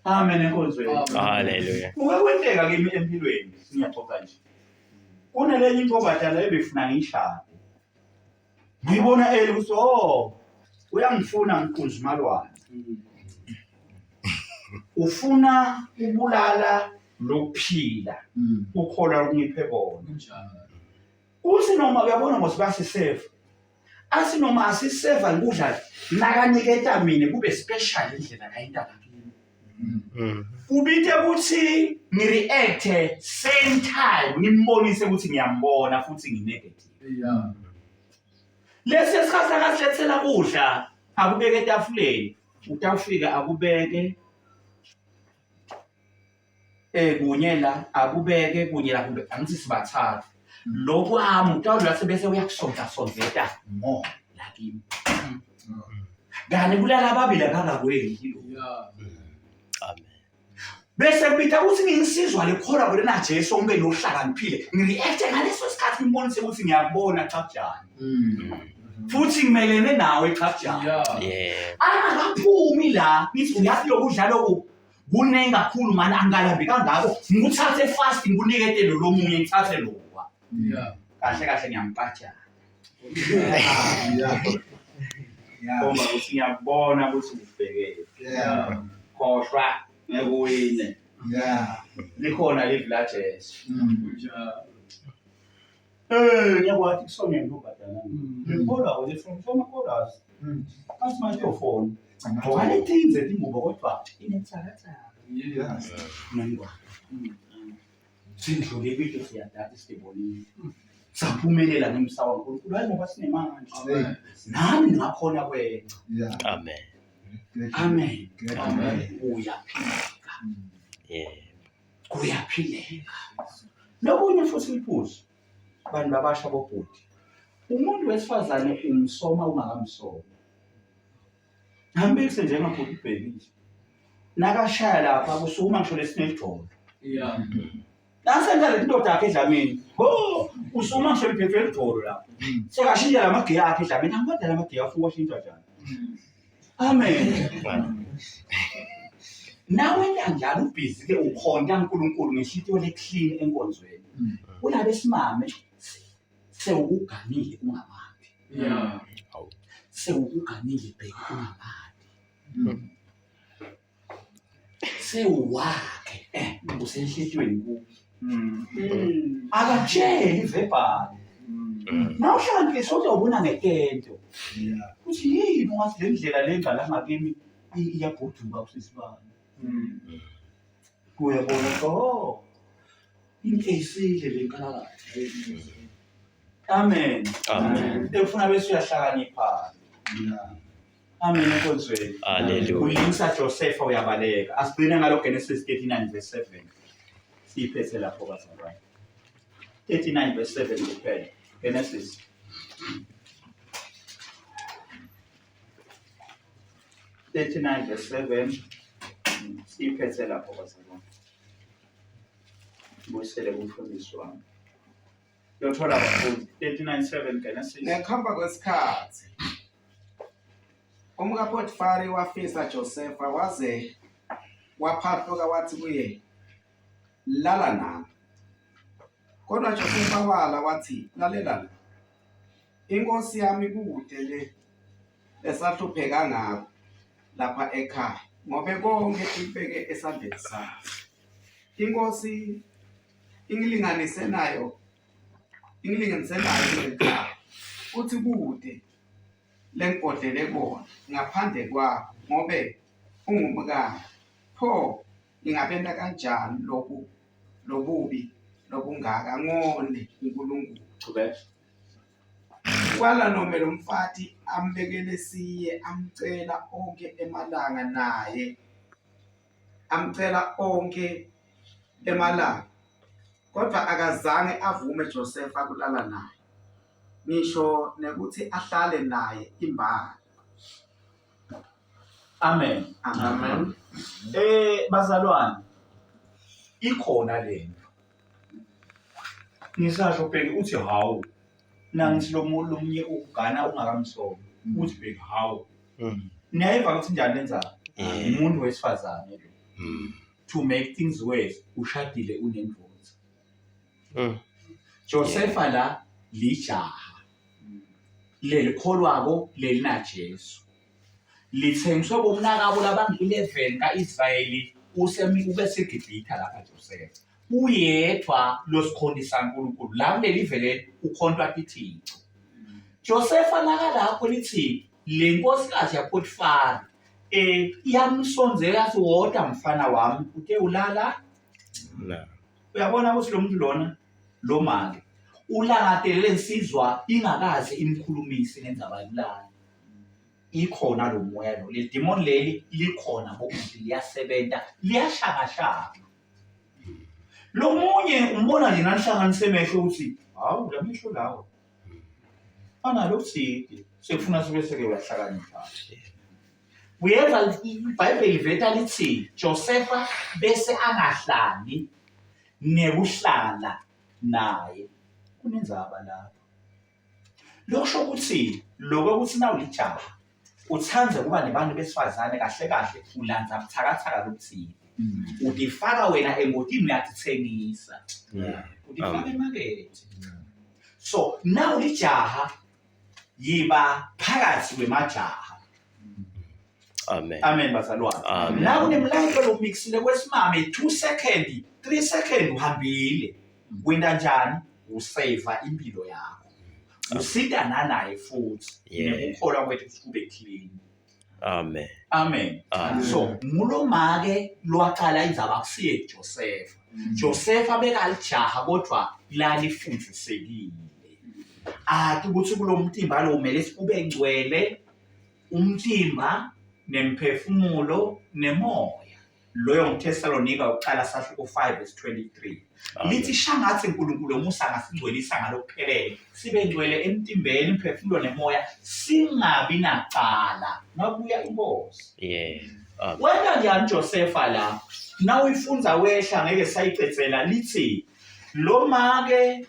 Amen enkonzweni. Hallelujah. Kuke kwenteka kimi empilweni ngiyaxoxa nje. Kunelenye intombazana ebefuna ngiyishade. Ngiyibona eli ukuthi oh uyangifuna ngiqunzumalwane. Ufuna ubulala lokuphila. Ukholwa ukungiphe kona. Uthi noma uyabona ngosi basiseva. Athi noma asiseva ngikudla nakaniketa mina kube special indlela kayintaka kimi. Kubite ukuthi ngireact same time ngimbonise ukuthi ngiyambona futhi nginegative. Yeah. Lesi sikhathi akasilethela kudla akubeke etafuleni utawufika akubeke eh kunye la akubeke kunye la kumbe angithi sibathathu lokwami utawudlula sebese uyakusonta sonzeta more la kimi kani kulala ababili abakakweli lo Amen. bese kubita ukuthi ngiyinsizwa lekholwa kulena Jesu ngibe nohlakaniphile ngireacte ngaleso sikhathi ngibonise ukuthi ngiyakubona cha kujani futhi ngimelene nawe cha kujani Yeah. angakaphumi la ngithi uyazi lokudla lokhu kuningi kakhulu mani angalambi kangako ngikuthathe fast ngikunikete lo lomunye ngithathe lowa kahle kahle ngiyampatshana Yeah. khomba ukuthi ngiyakubona ukuthi ubhekele Yeah. khohlwa ngeke uwine Yeah. likhona live la Jesu Mm. eh ngiyakwathi kusonye ntombazana ngikholwa wena from from chorus athi manje uyofona waletinze tingubo kodwa inetsakatsaka Yes. nangwa sindlule kwinto siyadada sibonile saphumelela ngemsa waNkulunkulu hayi ngoba sinemandla Hey. nami ngakhona kwenca Yeah. Amen. amen Get Amen. uyaphileka Yeah. kuyaphileka lokunye futhi liphuzu bantu babasha bobhuti umuntu wesifazane umsoma ungakamsoma hambekise njengabhuti ubheki nje nakashaya lapha kusukuma ngisho lesinelijolo nasenza le ndoda yakhe edlamini ho usukuma ngisho liphethwe lijolo lapho sekashintsha la magiya akhe edlamini angikodwa la magiya afuna ukwashintsha njani amen nawe njalo ubhizi ke ukhonta uNkulunkulu ngenhliziyo leclean enkonzweni kulabesimame sewukuganile ungamandi sewukuganile bheki ungamandi sewuwakhe eh usenhlitiyweni kuwe akatsheli verbal nawuhlakaniphile sokuyobona ngetento Yeah. kuthi yini ungathi le ndlela le ngala ngakimi iyabhuduka usisibani uyabona oh inhlesile le nkalakatha amen Amen. efuna bese uyahlakanipha Yeah. amen enkonzweni Hallelujah. ulingisa Josepha uyabaleka asigcine ngalo Genesis 39 verse 7 Siyiphethe lapho bazalwane. 39 verse 7 kuphela. Genesis. 39 verse 7 siyiphethe lapho bazalwane. Buyisele kumfundisi wami. Yothola bafundi 39:7 Genesis. Ngekuhamba kwesikhathi umkaPotifari wafisa Josefa waze waphahluka wathi kuye, lala nami. Kodwa Josefa wala wathi, lalela la, inkosi yami kude le esahlupheka ngako lapha ekhaya ngobe konke ikubeke esandleni sami. Inkosi ingilinganise nayo ingilinganise nayo kuleli khaya futhi kude lengigodlele kona ngaphandle kwakho ngobe ungumkami pho ngingabenta kanjani lobu lobubi lobungaka ngone uNkulunkulu Chubeka. Kwala nome lo mfati ambekele siye amcela onke emalanga naye amcela onke emalanga kodwa akazange avume Josefa kulala naye ngisho nekuthi ahlale naye imbala. Amen. Amen. Eh bazalwane ikhona lento. Ngisasho bheki uthi hawu nangithi lo muntu lomunye ugana ungakamsomi uthi bheki hawu. Niyayiva ukuthi njani lenzaba? Umuntu wesifazane lo. To make things worse ushadile unendvodza. Josefa la lijaha lelikholwako lelinaJesu lithengiswe bomnakabo labangu-11 ka-Israyeli ubeseGibhithe lapha Josefa uyedwa losikhonti saNkulunkulu la kuleli vele ukhontwa tithixo Josefa nakalapho lithi le nkosikazi yaPotifari eh iyamsonzela yathi woda mfana wami ute ulala Na. Uyabona ukuthi lo muntu lona lo make ulangatele lensizwa ingakaze imkhulumise ngendzaba yokulala. Ikhona lo moya lo, leli demon leli likhona bokuthi liyasebenza, liyashakashaka. Lo munye umbona nje nanihlanganise emehlo ukuthi hawu la mehlo lawo analo kuthide sekufuna sibe seke uyahlakanipha. Uyeva iBhayibheli veta lithi Josefa bese angahlali nekuhlala naye. Kunenzaba lapho. Lokusho ukuthi lokho ukuthi nawulijaha uthanda kuba nebantu besifazane kahle kahle ulanza buthakathaka lobuthile. Utifaka wena engotini uyatithengisa. Utifaka emakethe. So nawulijaha yiba phakathi kwemajaha. Amen. Amen bazalwane. Amen. La kunemlayito lomixile kwesimame 2 second, 3 second uhambile. Wenta njani? Usave impilo yakho. Usita nanaye futhi. Yeah. Nekukholwa kwethu ukuthi kube clean. Amen. Amen. Amen. So ngulomake lwaqala indzaba kusiye Josefa. Josefa bekalijaha kodwa lalifundisekile. Ati ukuthi kulomtimba lo kumele ube ngcwele umtimba nemphefumulo nemoya. Loyo nguThesalonika wokuqala sahluko 5 verse 23. Lithi shangathi uNkulunkulu omusa angasingcwelisa ngalokuphelele, sibe ngcwele emtimbeni, umphefumulo nemoya, singabi nacala nakubuya inkosi. Yeah. Amen. Wena njani Josefa la? Nawuyifunza wehla ngeke sayicedzela lithi lo make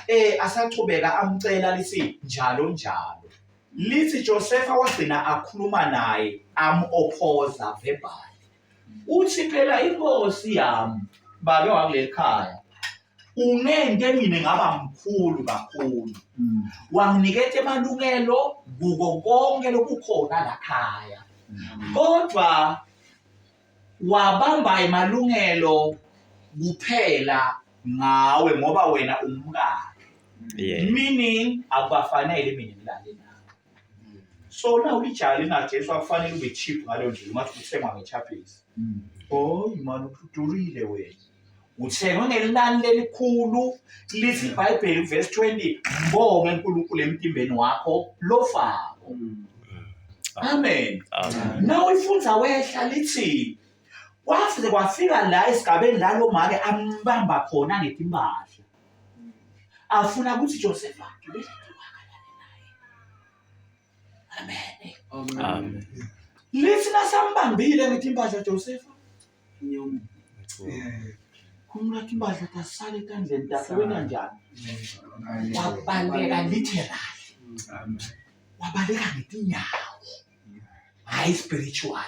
eh asachubeka amcela lithi njalo njalo. Lithi Josefa wagcina akhuluma naye am-opposa verbally. Uthi phela inkosi yami babe wakuleli khaya ungente mina ngaba mkhulu kakhulu wanginiketa emalungelo kuko konke lokukhona la khaya kodwa wabamba emalungelo kuphela ngawe ngoba wena umkakhe Yeah. meaning akukafanele mina ngilale nawe so na ulijali linajesu akufanele ube cheap ngaleyo ndlela ungathi uthengwa ngechaphisi oyi mani udurile wena uthengwe ngelinani lelikhulu lithi ibhayibheli verse 20 mbonge uNkulunkulu emtimbeni wakho lofako amen Amen. Nawuyifunza wehla lithi Kwafike kwafika la esigabeni la lo make ambamba khona ngetimpahla. Afuna ukuthi Joseph agibele Amen. Amen. Lithi nasambambile ngithi impahla Joseph. Khumula impahla tasale etandleni takhe wena njani? Wabaleka literally. Wabaleka ngetinyawo. Hayi spiritual.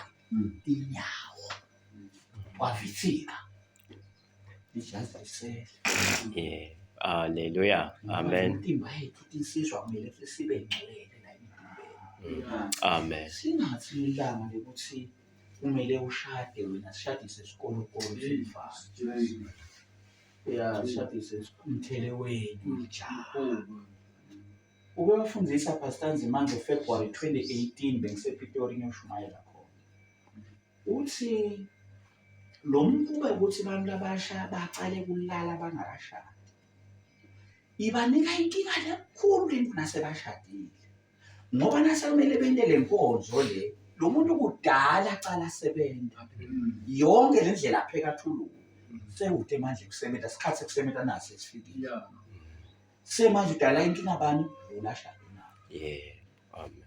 Tinyawo. Wavithika. Ijazi lisele. Yeah. Hallelujah. Amen. Imtimba yethu tinsizwa kumele futhi sibe ngcwele la emtimbeni. Amen. Singathi ilanga lokuthi kumele ushade wena sishadise isikolokolo semfana. Ya sishadise umthele wenu ijaha. Uke wafundisa Pastor Nzimande February 2018 bengisePitori ngiyoshumayela khona. Uthi lo mkhuba ukuthi abantu abasha baqale kulala bangakashadi ibanika inkinga lekhulu lento nasebashadile ngoba nasekumele bente le nkonzo le lo muntu kudala acala asebenza yonke le ndlela apheka athuluka sewude manje kusebenza isikhathi sekusebenza naso esifikile semanje udala inkinga bani lona ashade nayo Yeah. Amen.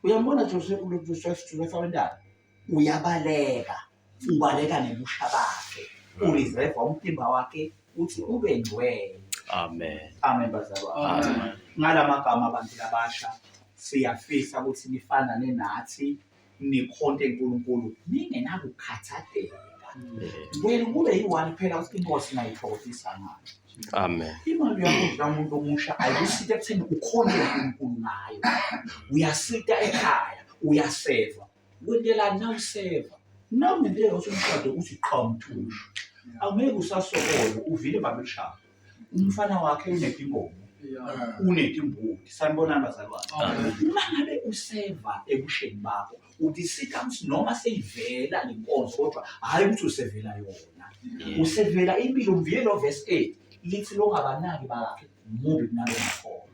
Uyambona Joseph lo Joseph Joseph wentana uyabaleka ubaleka nebusha bakhe ureserve umtimba wakhe uthi ube ngcwele. Amen. Amen bazalwane. Amen. Ngalamagama abantu labasha siyafisa ukuthi nifanane nathi nikhonte uNkulunkulu ningenakukhathatheka. Wena kube yi-one phela ukuthi inkosi ingayithokozisa ngayo. Amen. Imali yakudla umuntu omusha ayikusita ekutheni ukhonte uNkulunkulu ngayo. Uyasita ekhaya, uyaseva. Wentelani na useva? Nawungenteka ukuthi umshado uthi qhamthushu. Awungeke usasokola uvile babelishaya. Umfana wakhe unetinkomo, unetimbuti. Sanibonani bazalwane. Uma ngabe useva ebusheni bakho, uthi sita ukuthi noma seyivela le nkonzo kodwa hhayi ukuthi usevela yona. Usevela impilo mvile lo verse 8 lithi longabanaki bakhe mubi kunalongakholwa.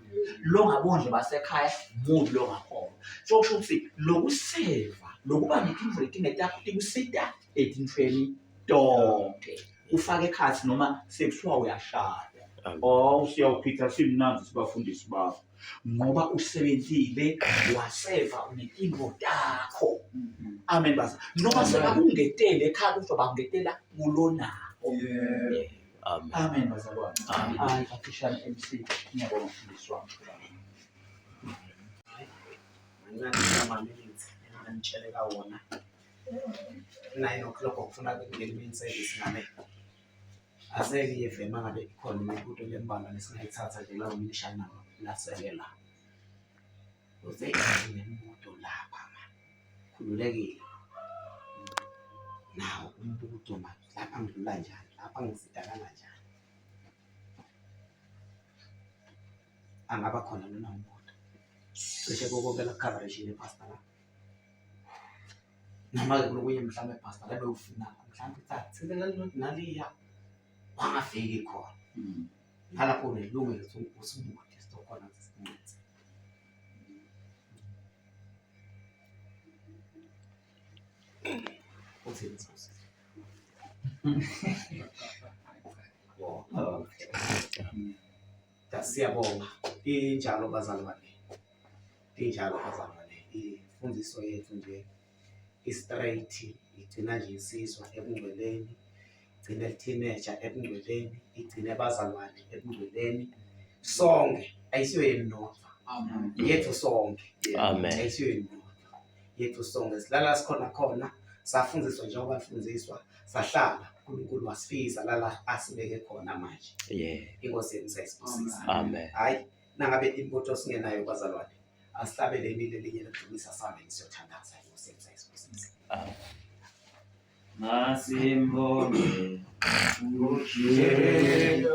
Longabondli basekhaya mubi longakholwa. So kusho ukuthi lokuseva lokuba netintfo letingetakho tikusita etintfweni tonke. Ufake ekhathi noma sekuthiwa uyashada. Amen. Oh siyawuphitha simnandzi sibafundisi bakho ngoba usebenzile waseva unetintfo takho. Amen basa. Noma sebakungetele ekhaya kusho bakungetela kulonako. Yeah. Amen. Amen bazalwane. Amen. Hayi kafishane MC ngiyabonga mfundisi wami. Mancane ama-minutes enganitsheleka wona. 9 o'clock okufuna kungena i-main service ngabe. Aseke ive uma ngabe ikhona imibuto lembalwa lesingayithatha nje lawo minishana lasekela. Uze nemibuto lapha man. Khululekile. Nawo umbuto man. Lapha ngidlula njani? Lapha ngisidakala njani? Angaba khona lona umbuto. Cishe konke la coverage le pastor la. Noma-ke kulokunye mhlawumbe pastor labe ufuna mhlawumbe uthi naliya wangafiki khona. Nalapho unelungelo ukuthi usibude sizokhona ukuthi sincede. Uthini Nkosi? Siyabonga. Injalo bazalwane. Injalo bazalwane. Imfundiso yethu nje i-straight igcina nje insizwa ebungcweleni, igcine teenager ebungcweleni, igcine abazalwane ebungcweleni. Sonke ayisiyo yenu nodwa. Yethu sonke. Amen. Ayisiyo yenu nodwa. Yethu sonke silala sikhona khona safundiswa njengoba sifundiswa sahlala uNkulunkulu wasifisa lala asibeke khona manje. Yeah. Inkosi yethu sayisibusisa. Amen. Hayi nangabe imibuto singenayo bazalwane asihlabeleni lelinye lekudumisa sihambe siyothandaza inkosi yethu sayisibusisa. Amen. Masimbonge uJehova.